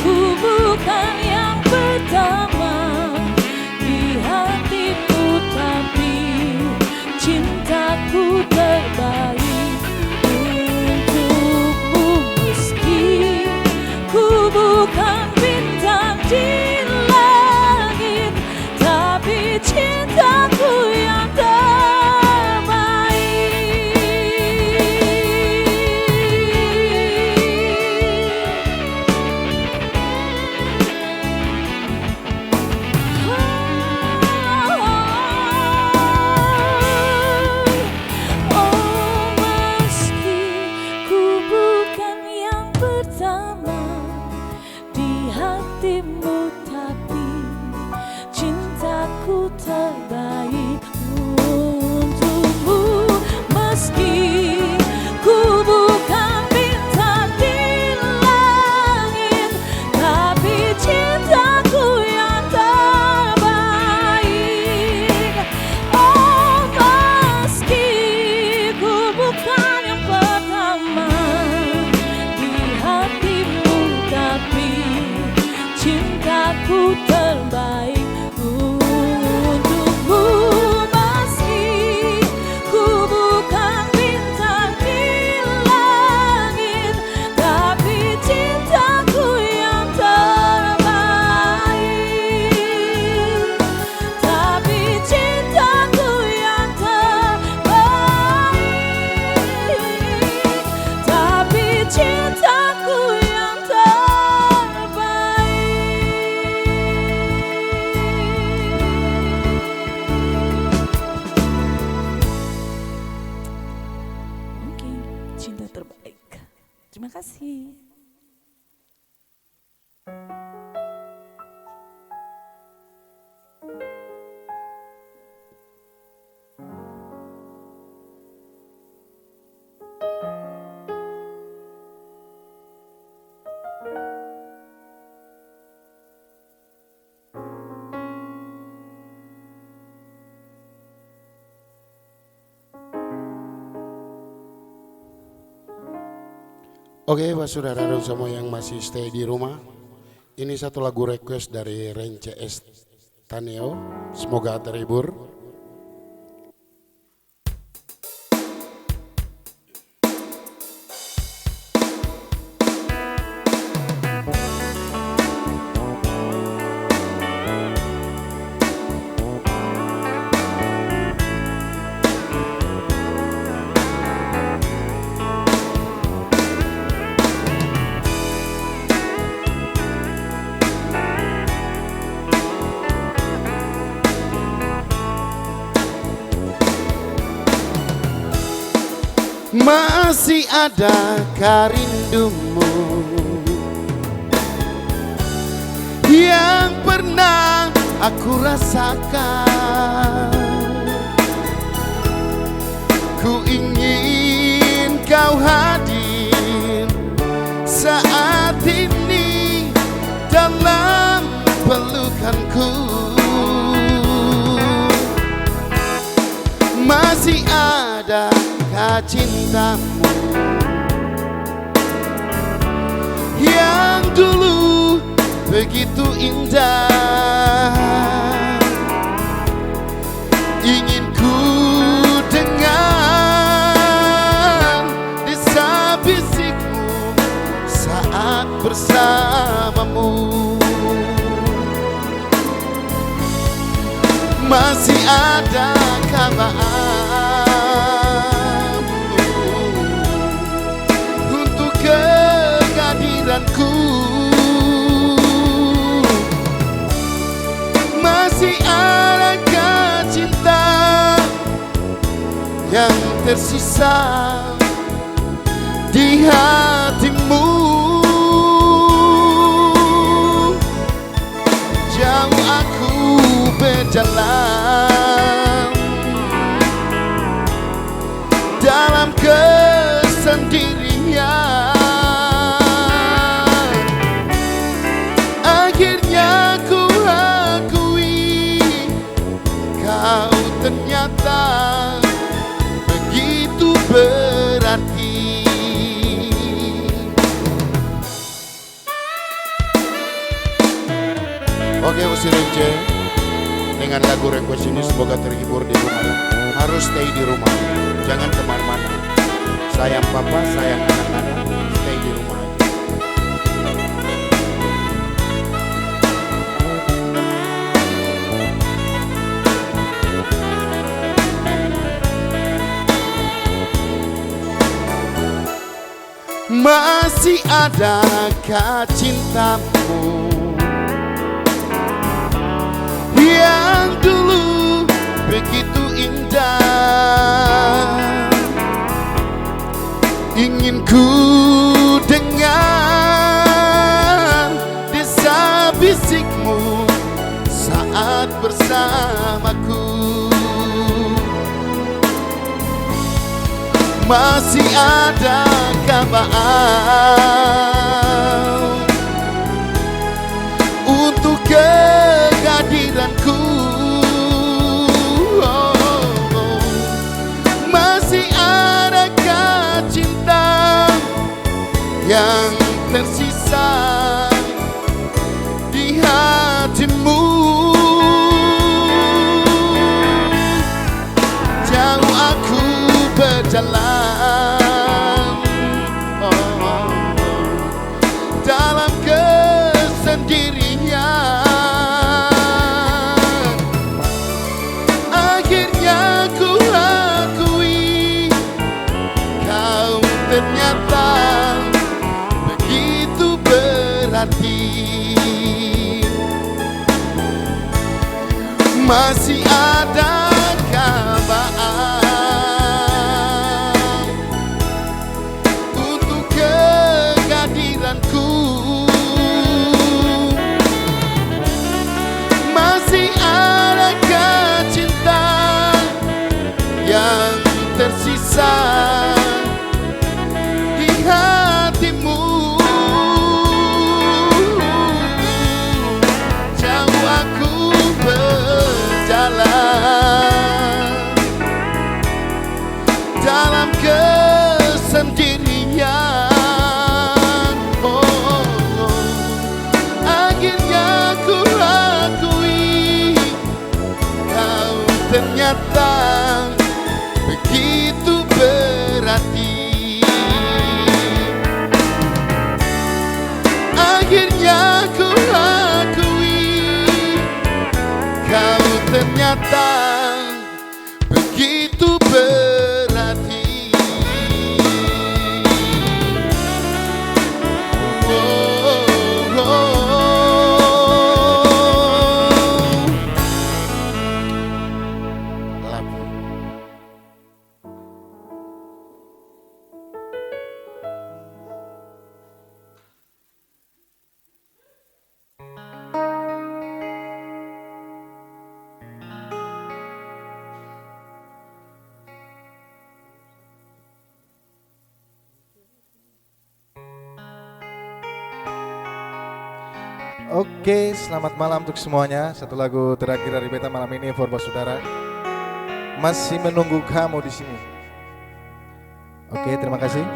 ku bukan yang pertama di hatimu, tapi cintaku terbaik untukmu. Meski ku bukan bintang di langit, tapi cintaku yang terbaik. Oh, meski ku bukan yang pertama di hatimu, tapi cintaku terbaik untukmu. Meski ku bukan bintang di langit, tapi cintaku yang terbaik. Oh, meski ku bukan yang pertama di hatimu, tapi cintaku terbaik untukmu. Meski ku bukan bintang di langit, tapi cintaku yang terbaik. Tapi cintaku yang terbaik. Tapi cintaku yang terbaik. Oke, cinta terbaik. Terima kasih. Oke, buat saudara dong semua yang masih stay di rumah, ini satu lagu request dari Rence S Taneo. Semoga terhibur. Masih adakah rindumu yang pernah aku rasakan? Ku ingin kau hadir saat ini dalam pelukanku. Masih adakah cintamu yang dulu begitu indah? Ingin ku dengar desa-bisikmu saat bersamamu. Masih adakah baamu untuk kehadiranku? Masih adakah cinta yang tersisa di hatimu? Jauh aku berjalan dalam kesendirian. Akhirnya ku akui, kau ternyata begitu berarti. Oke, Usi Rence, dengan lagu request ini semoga terhibur di rumah, ya. Harus stay di rumah, jangan kemana-mana. Sayang papa, sayang anak-anak, stay di rumah aja. Masih adakah cintamu yang dulu begitu indah? Ingin ku dengar desa-bisikmu saat bersamaku. Masih adakah baamu untuk kehadiranku? Masih adakah cinta yang tersisa di hatimu? Jauh aku berjalan, oh, dalam kesendirian. Akhirnya ku akui, kau ternyata begitu berarti. Masih adakah baamu untuk kehadiranku? Masih adakah cinta yang tersisa di hatimu? Jauh aku berjalan dalam kesendirian. ternyata begitu berarti. Akhirnya ku akui, kau ternyata begitu berarti. Oh, oh, oh. Lagu. Oke, selamat malam untuk semuanya. Satu lagu terakhir dari beta malam ini for basudara. Masih menunggu kamu di sini. Oke, terima kasih.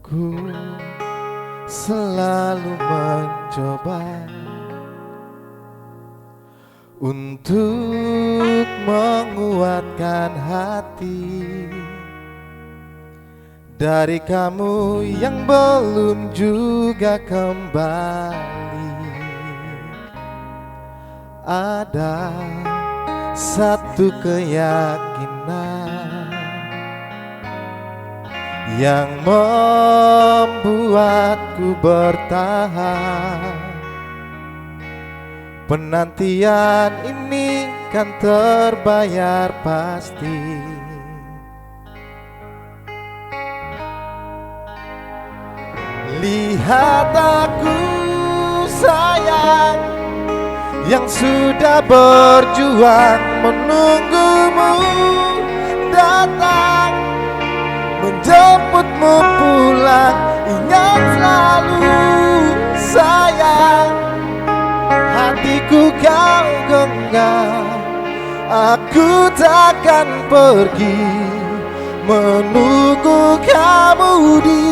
Ku selalu mencoba untuk menguatkan hati dari kamu yang belum juga kembali. Ada satu keyakinan yang membuatku bertahan. Penantian ini kan terbayar pasti. Lihat aku, sayang, yang sudah berjuang menunggumu datang, menjemputmu pulang. Ingat selalu, sayang, hatiku kau genggam. Aku takkan pergi, menunggu kamu di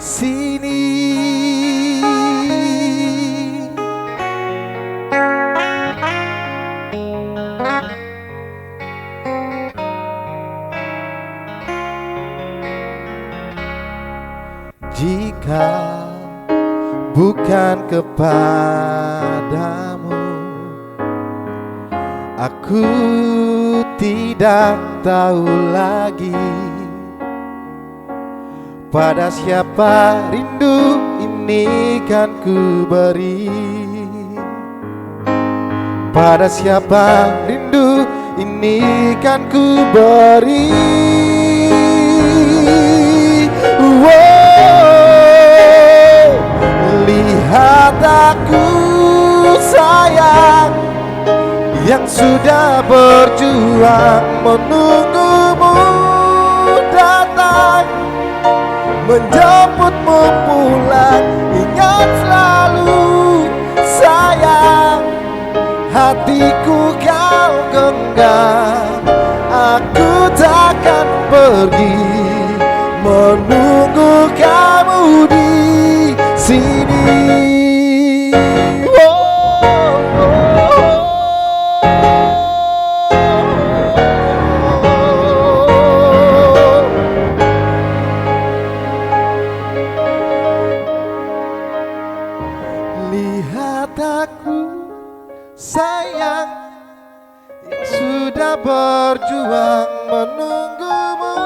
sini. Jika bukan kepadamu, aku tidak tahu lagi pada siapa rindu ini kan ku beri. Pada siapa rindu ini kan ku beri. Wow, lihat aku, sayang, yang sudah berjuang menunggumu datang, menjemputmu pulang. Ingat selalu, sayang, hatiku kau genggam. Aku takkan pergi, menunggu kamu di sini. Oh, oh, oh. Lihat aku, sayang, yang sudah berjuang menunggumu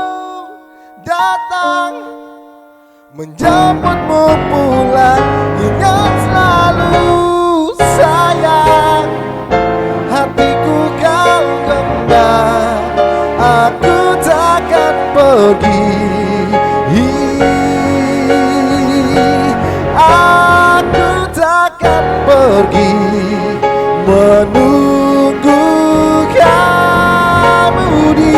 datang, menjemputmu pulang. Ingat selalu, sayang, hatiku kau genggam. Aku takkan pergi, aku takkan pergi, menunggu kamu di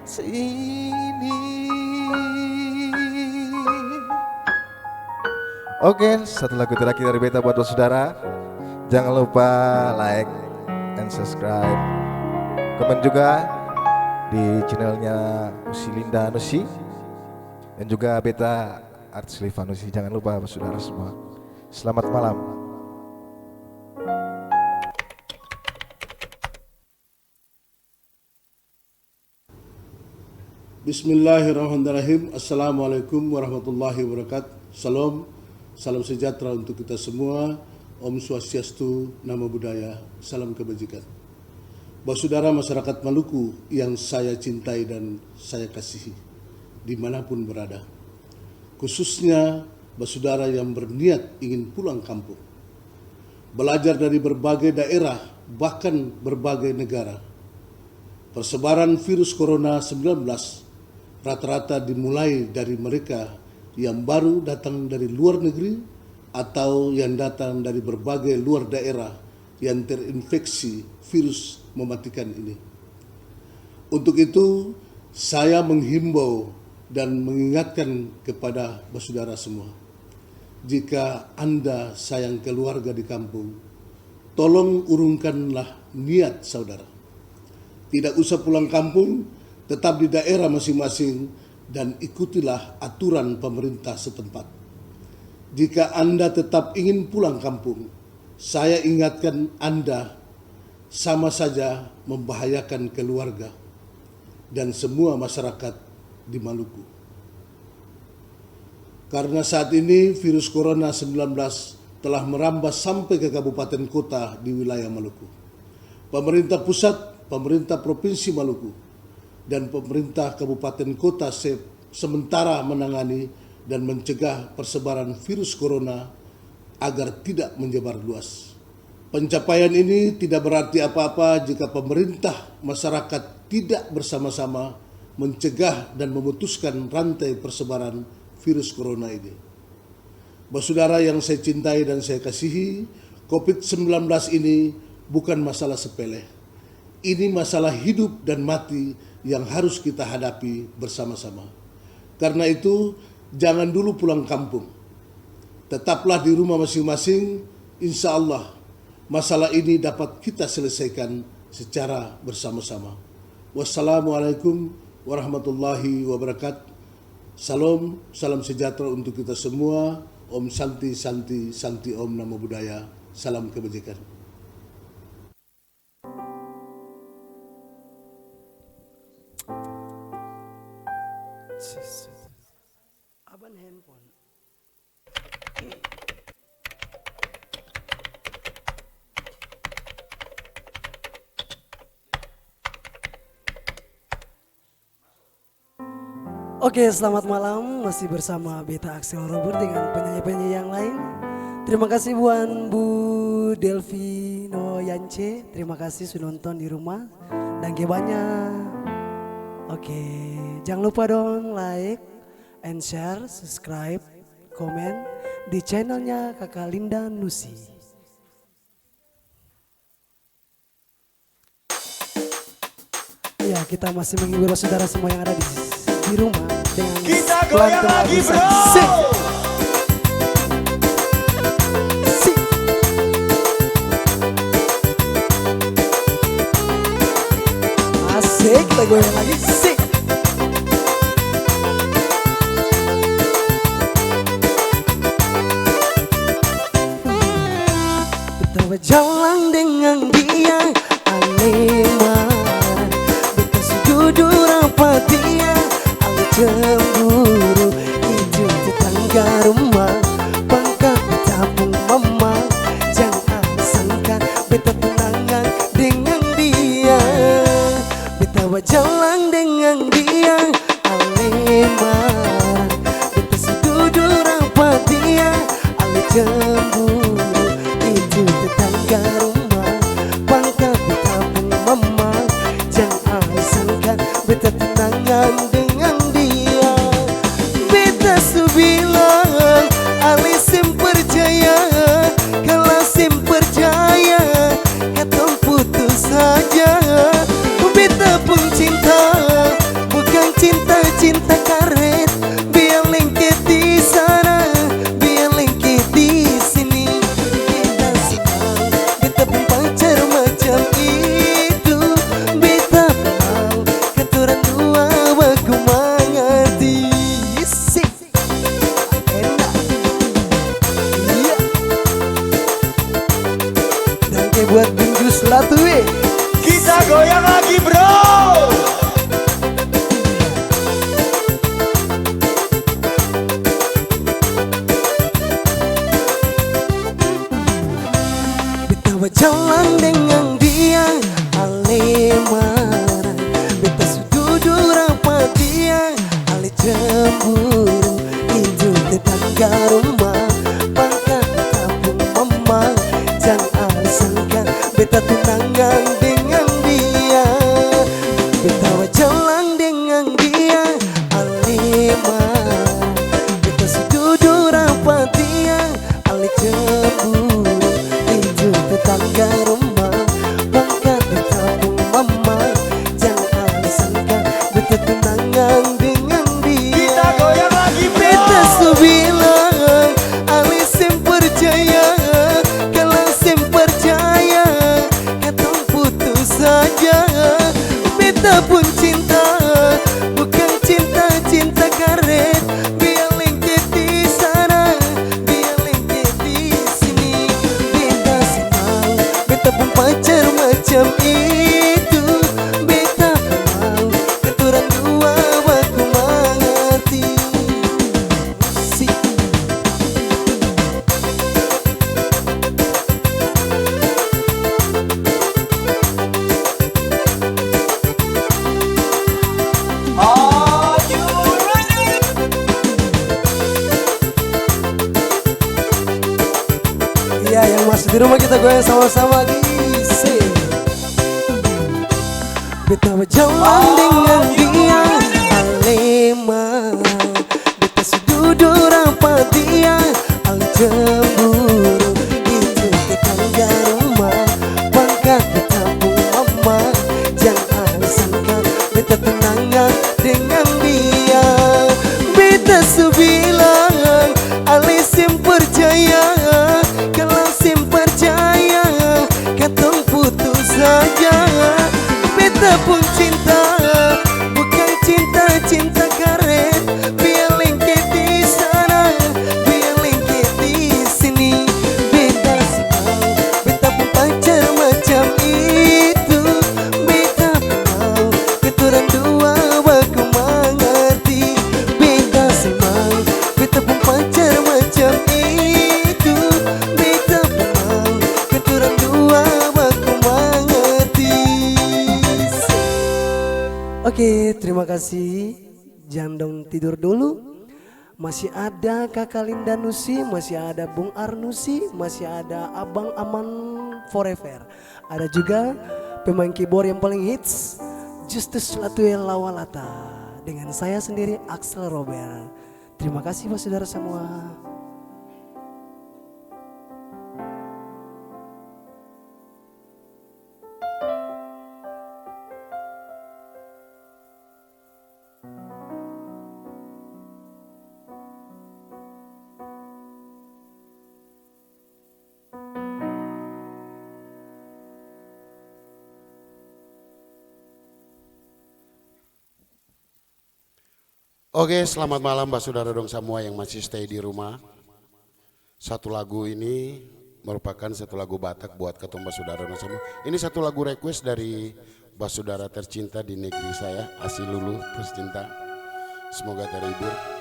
sini. Oke, satu lagu terakhir dari beta buat saudara. Jangan lupa like and subscribe. Komen juga. di channelnya Usi Linda Nusi dan juga beta artis Liva Nusi. Jangan lupa, basudara semua. Selamat malam. Bismillahirrahmanirrahim. Assalamualaikum warahmatullahi wabarakatuh. Salam, salam sejahtera untuk kita semua. Om Swastiastu, Namo Buddhaya, salam kebajikan. Basudara masyarakat Maluku yang saya cintai dan saya kasihi, dimanapun berada, khususnya basudara yang berniat ingin pulang kampung, belajar dari berbagai daerah, bahkan berbagai negara. Persebaran virus corona sembilan belas rata-rata dimulai dari mereka yang baru datang dari luar negeri atau yang datang dari berbagai luar daerah yang terinfeksi virus mematikan ini. Untuk itu, saya menghimbau dan mengingatkan kepada basudara semua, jika Anda sayang keluarga di kampung, tolong urungkanlah niat saudara. Tidak usah pulang kampung, tetap di daerah masing-masing, dan ikutilah aturan pemerintah setempat. Jika Anda tetap ingin pulang kampung, saya ingatkan Anda sama saja membahayakan keluarga dan semua masyarakat di Maluku. Karena saat ini virus corona sembilan belas telah merambah sampai ke kabupaten kota di wilayah Maluku. Pemerintah pusat, pemerintah Provinsi Maluku, dan pemerintah kabupaten kota se-, sementara menangani dan mencegah persebaran virus corona agar tidak menyebar luas. Pencapaian ini tidak berarti apa-apa jika pemerintah, masyarakat tidak bersama-sama mencegah dan memutuskan rantai persebaran virus corona ini. Basudara yang saya cintai dan saya kasihi, covid sembilan belas ini bukan masalah sepele. Ini masalah hidup dan mati yang harus kita hadapi bersama-sama. Karena itu, jangan dulu pulang kampung. Tetaplah di rumah masing-masing, insya Allah masalah ini dapat kita selesaikan secara bersama-sama. Wassalamualaikum warahmatullahi wabarakatuh. Salam, salam sejahtera untuk kita semua. Om Santi, Santi, Santi Om Namo Buddhaya. Salam kebajikan. Oke, selamat malam. Masih bersama beta Axel Robert dengan penyanyi-penyanyi yang lain. Terima kasih buat Bu Delvino Yance. Terima kasih su nonton di rumah. Danke banya. Oke, jang lupa dong like and share, subscribe, komen di channelnya Kakak Linda Nusi. Ya, kita masih menghibur saudara semua yang ada di, di rumah dengan kita goyang lagi, bro. Sik. Sik. Asik, kita goyang lagi. Sik. Beta bajalang dengan dia, ale mar. Beta su dudu rapat dia, ale cemburu. Itu tetangga rumah, pangka beta pung mama. Jang ada sangka beta tunangan dengan dia. Beta bajalang Buru itu tetangga rumah, pangkat kampung mama. Jang ada sangka beta tunangan dengan dia. Beta bajalang dengan dia, ale ma. Beta su dudu rapat dia, ale cemburu. Itu tetangga rumah, pangkat kampung mama. Jang ada sangka beta tunangan dengan dia. Kita goyang lagi, bro. Beta su bilang, ale seng percaya. Kalo seng percaya, katong putus saja. Beta pung cinta bukan cinta-cinta karet. Biar lengket di sana, biar lengket di sini. Beta seng mau beta pung pacar macam itu. Beta mau katorang dua baku mangarti. Sik. Are you ready? Iya, yang masih di rumah kita goyang sama-sama, gise. Beta bajalang dengan dia, ale ma. Beta su dudu rapat dia, ale cemburu. Itu tetangga rumah, pangkat beta pung mama. Jang ale sangka beta tunangan dengan dia. Beta su bilang, ale seng percaya. Kalo seng percaya, katong putus saja. Beta pung cinta bukan cinta-cinta karet. Biar lengket di sana, biar lengket di sini. Beta seng mau beta pung pacar macam itu. Beta mau katorang dua baku mangarti. Beta seng mau beta pung pacar macam itu. Beta pung mau katorang dua baku mangarti. Oke, terima kasih. Jang dong tidur dulu. Masih ada Kaka Linda Nusi, masih ada Bung Arnusi, masih ada Abang Aman Forever. Ada juga pemain keyboard yang paling hits, Justus Latuel Lawalata. Dengan saya sendiri, Axel Robert. Terima kasih, basudara semua. Oke, selamat malam basudara dong samua yang masih stay di rumah. Satu lagu ini merupakan satu lagu Batak buat katong basudara dong samua. Ini satu lagu request dari basudara tercinta di negeri saya, Asi Lulu tercinta. Semoga terhibur.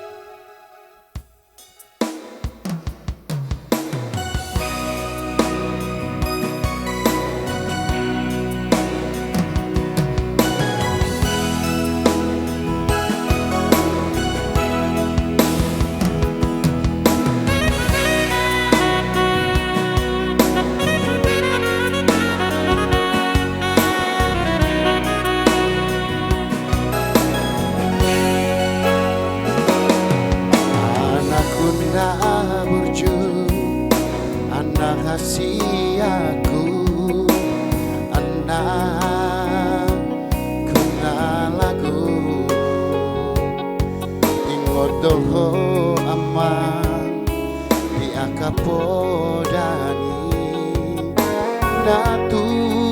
Ana kunda burju, ana hasiaku, ana kunda lagu. Ingot doho amang, di akapodani, na tua-tua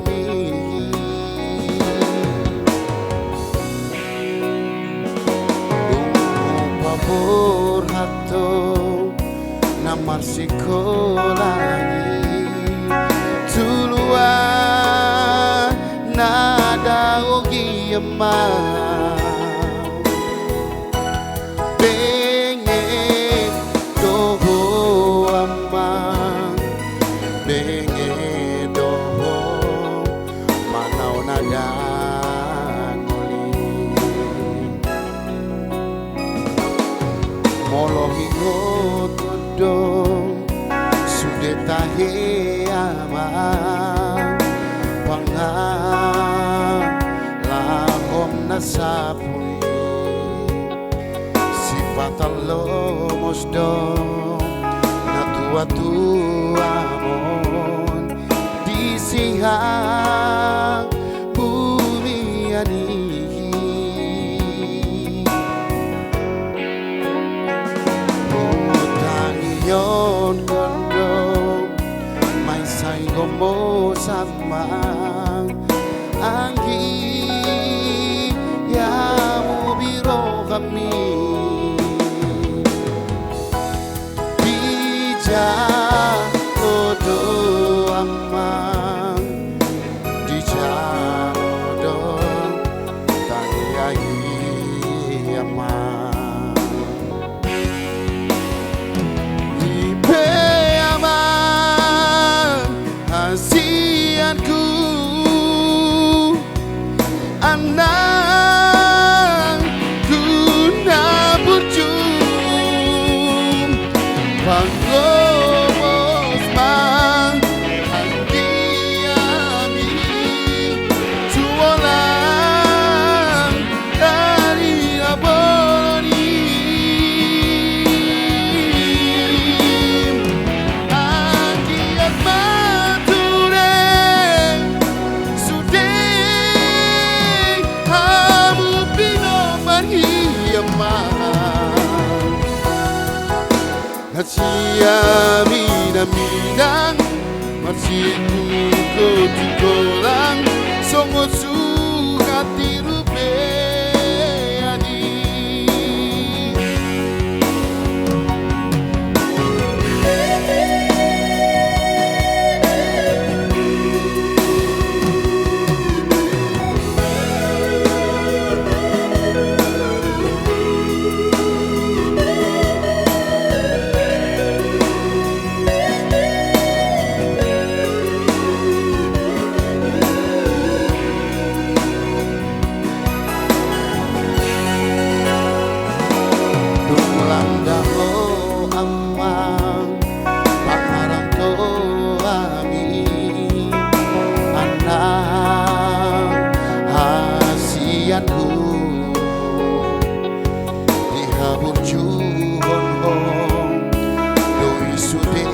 mi. Dong mupa borhat to, na marsikola ni. Tulua na daogi ama. Benge doho ama, benge doho manau na dangoli. Ingot dong su de tahe amang, pangalaman na sa pung sipa talomos dong, na tua-tua mon di sihang bumi ani. Utang ion kondo, mai sai gomo samang anggi ya mu biro kami. Di jao do amang, di jao do taniai amang. Ipe amang, kasianku, anangku na burjung, panggomos mang anggi ami, cuolang dari aboni. Anggi atmature, sude hamu pino marhiamang. Hasia mina-minang, marsiku kotu kolang, songo suka tiru beani. Dong landa ho amang, pangarang to ami, anang hasianku. Di habur juhon hong, doi sude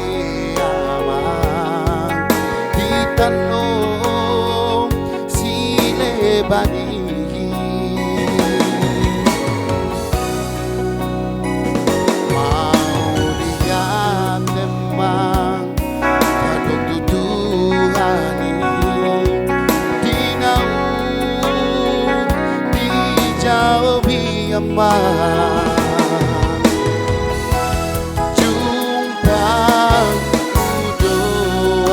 amang, di tano Silebani. Mau lia temang, tadong tutuhani, di naung, di jao biamang. Jumpa mudo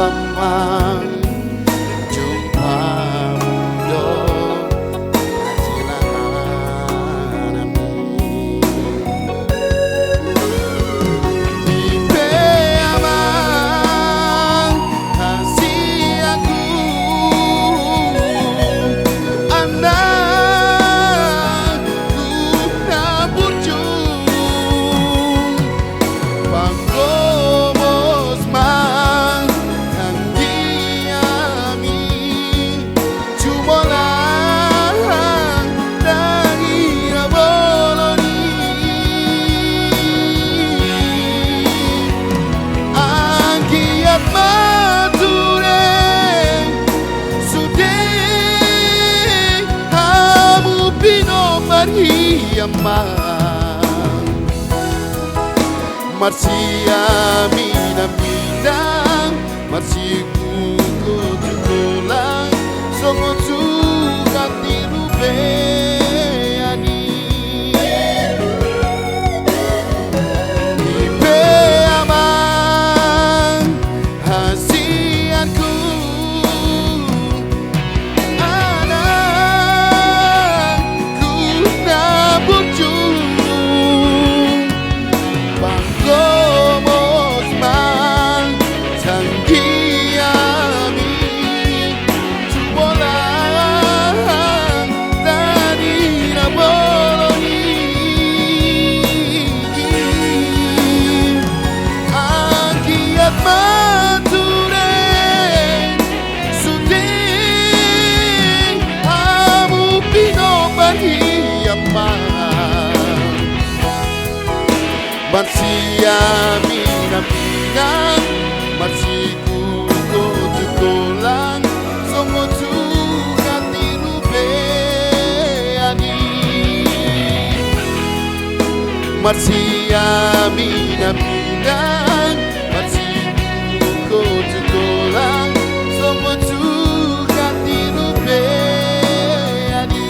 amang, jumpa mudo. Pangomos mang tanggi ami, cubolang dang ira boloni. Anggiat mature sude hamu pino parhiamang. Marsiamina-mina, marsikuku-kuku lang, songo suka tiru beani. Ipe amang hasianku, anangku na burjung, pangomos mang tanggi Siam inang-inang, masi kuko-kuko lang, songo cuka tiru beani. Masi ami na pinang, masi kuko-kuko lang, songo cuka tiru beani.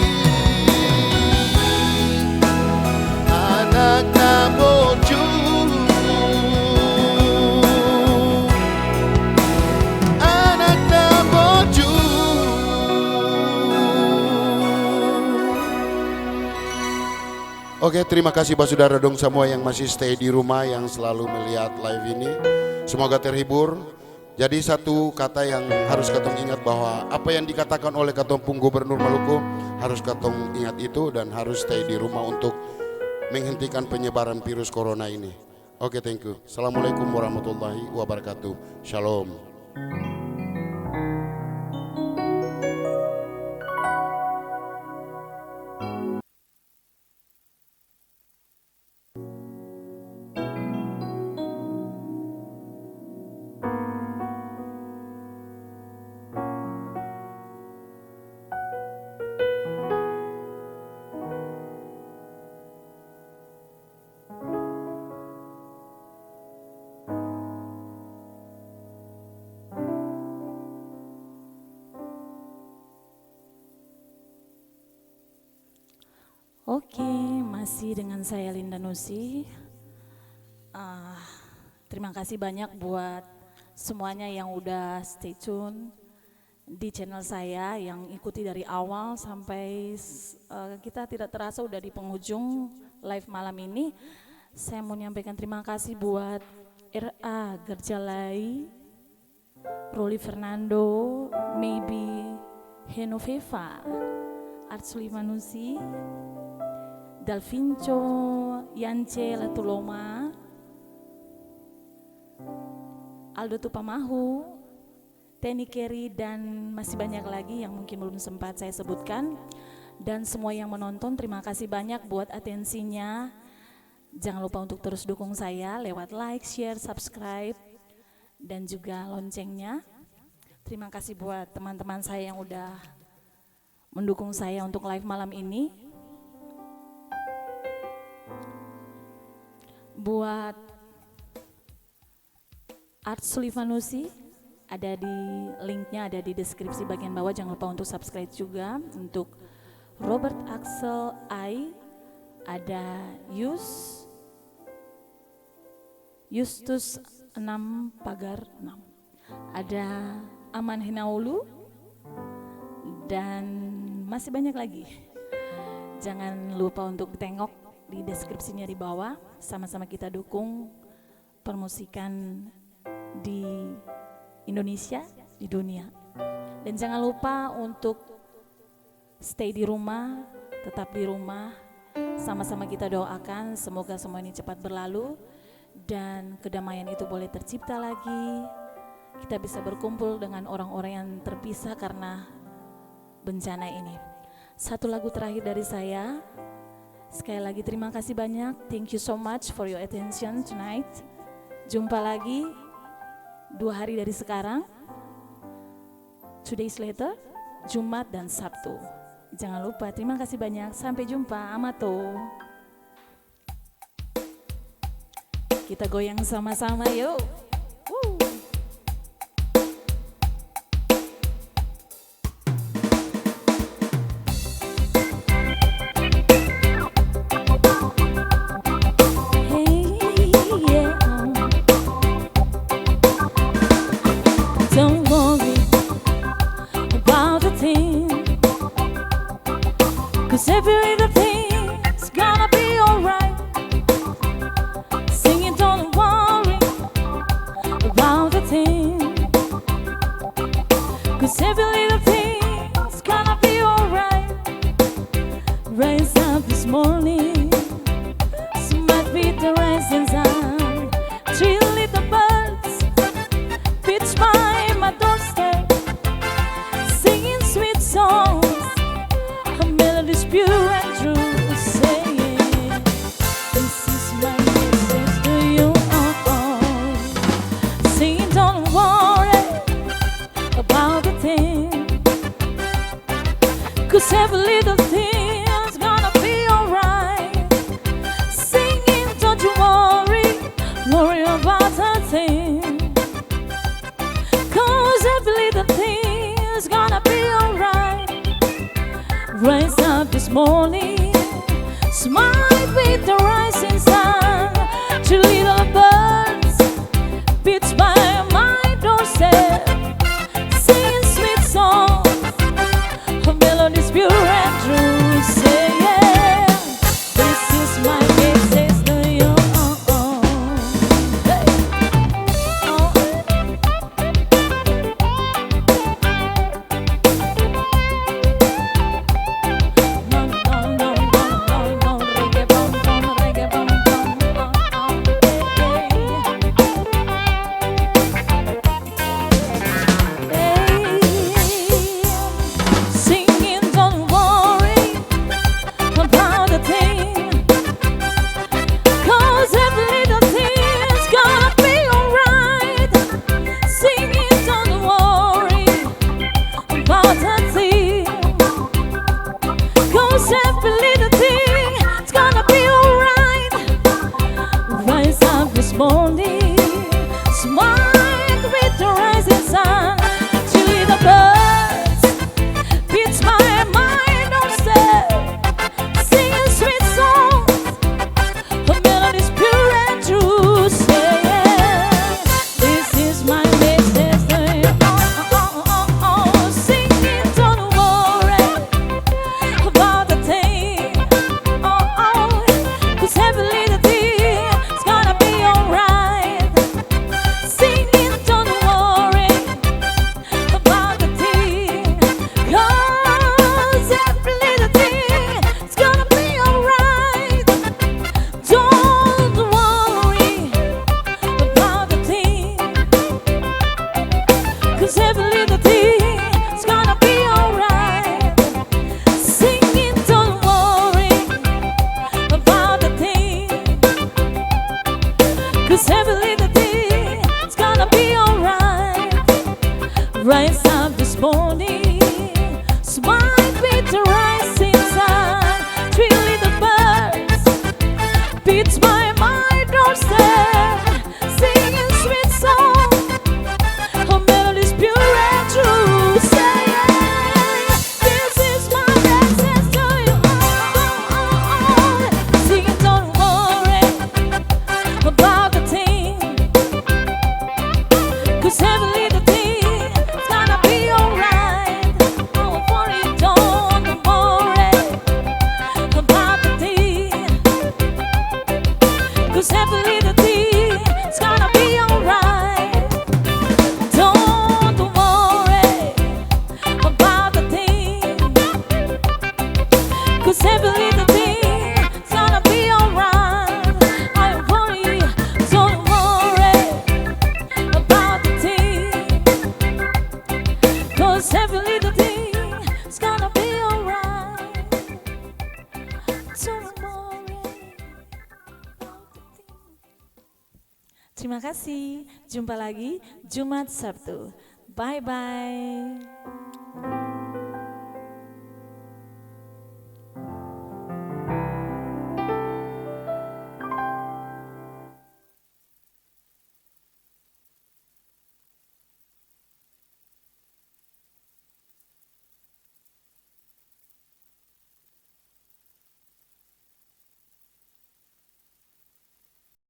Anak na bojong, anak na bojong. Oke, terima kasih basudara dong samua yang masih stay di rumah, yang selalu melihat live ini. Semoga terhibur. Jadi, satu kata yang harus katong ingat, bahwa apa yang dikatakan oleh katong pung Gubernur Maluku, harus katong ingat itu dan harus stay di rumah untuk menghentikan penyebaran virus corona ini. Oke, thank you. Assalamualaikum warahmatullahi wabarakatuh. Shalom. Oke, masih dengan saya, Linda Nusi. Ah, terima kasih banyak buat semuanya yang udah stay tune di channel saya, yang ikuti dari awal sampai s-, eh, kita tidak terasa udah di penghujung live malam ini. Saya mau nyampaikan terima kasih buat R A Gerjalai, Roli Fernando, Maybe Genoveva, Arsuli Manusi, Dalvinco, Yance Latuloma, Aldo Tupamahu, Teni Keri, dan masih banyak lagi yang mungkin belum sempat saya sebutkan. Dan semua yang menonton, terima kasih banyak buat atensinya. Jangan lupa untuk terus dukung saya lewat like, share, subscribe, dan juga loncengnya. Terima kasih buat teman-teman saya yang udah mendukung saya untuk live malam ini. Buat Art Sulivanusi, ada di linknya, ada di deskripsi bagian bawah. Jangan lupa untuk subscribe juga. Untuk Robert Axel Ai, ada Yus, Yustus enam Pagar enam, ada Aman Hinaulu, dan masih banyak lagi. Jangan lupa untuk tengok di deskripsinya di bawah. Sama-sama kita dukung permusikan di Indonesia, di dunia. Dan jangan lupa untuk stay di rumah, tetap di rumah. Sama-sama kita doakan semoga semua ini cepat berlalu dan kedamaian itu boleh tercipta lagi. Kita bisa berkumpul dengan orang-orang yang terpisah karena bencana ini. Satu lagu terakhir dari saya. Sekali lagi, terima kasih banyak. Thank you so much for your attention tonight. Jumpa lagi dua hari dari sekarang, two days later, Jumat dan Sabtu. Jangan lupa, terima kasih banyak. Sampai jumpa. Amato. Kita goyang sama-sama, yuk. Woo. Hey, yeah. Don't worry about a thing, 'cause every little thing's gonna be alright. Singing, don't worry about a thing, 'cause every little thing's gonna be alright. Rise up this morning, smile with the rising sun. Three little birds pitch by my doorstep, singing sweet songs, a melodies pure and true, saying, "This is my message." This morning, smile with the rising sun. Three little birds pitch by my doorstep, singing sweet songs, melodies pure and true. Say yeah, this is my message to you. Hey. Singing, don't worry about a thing, 'cause every little thing's gonna be alright. Singing, don't worry about a thing, 'cause every little thing's gonna be alright. Rise up this morning, smile with the rising sun. Three little birds pitch by my doorstep, singing sweet songs, melodies pure and true. Say yeah, this is my message to you. Oh, oh, oh, oh, oh. Singing, don't worry about a thing. Oh, oh, 'cause every little thing's gonna be alright. Singing, don't worry about a thing, 'cause every little thing's gonna be alright. Don't worry about a thing, 'cause every little thing's gonna be alright. Singing, don't worry about a thing, 'cause every little thing's gonna be alright. Rise up this morning, smile with the rising sun. Three little birds pitch by my doorstep, singing sweet song, her melody's pure and true. Say yeah, this is my message to you. Singing, don't worry about a thing, 'cause every little thing's gonna be alright. Don't worry, don't worry about a thing, 'cause every little thing's gonna be alright. Don't worry about a thing, 'cause every little thing's gonna be alright. Don't worry, don't worry about a thing, 'cause every little thing's gonna be alright. Don't worry about a thing. Terima kasih. Jumpa lagi Jumat Sabtu. Bye-bye.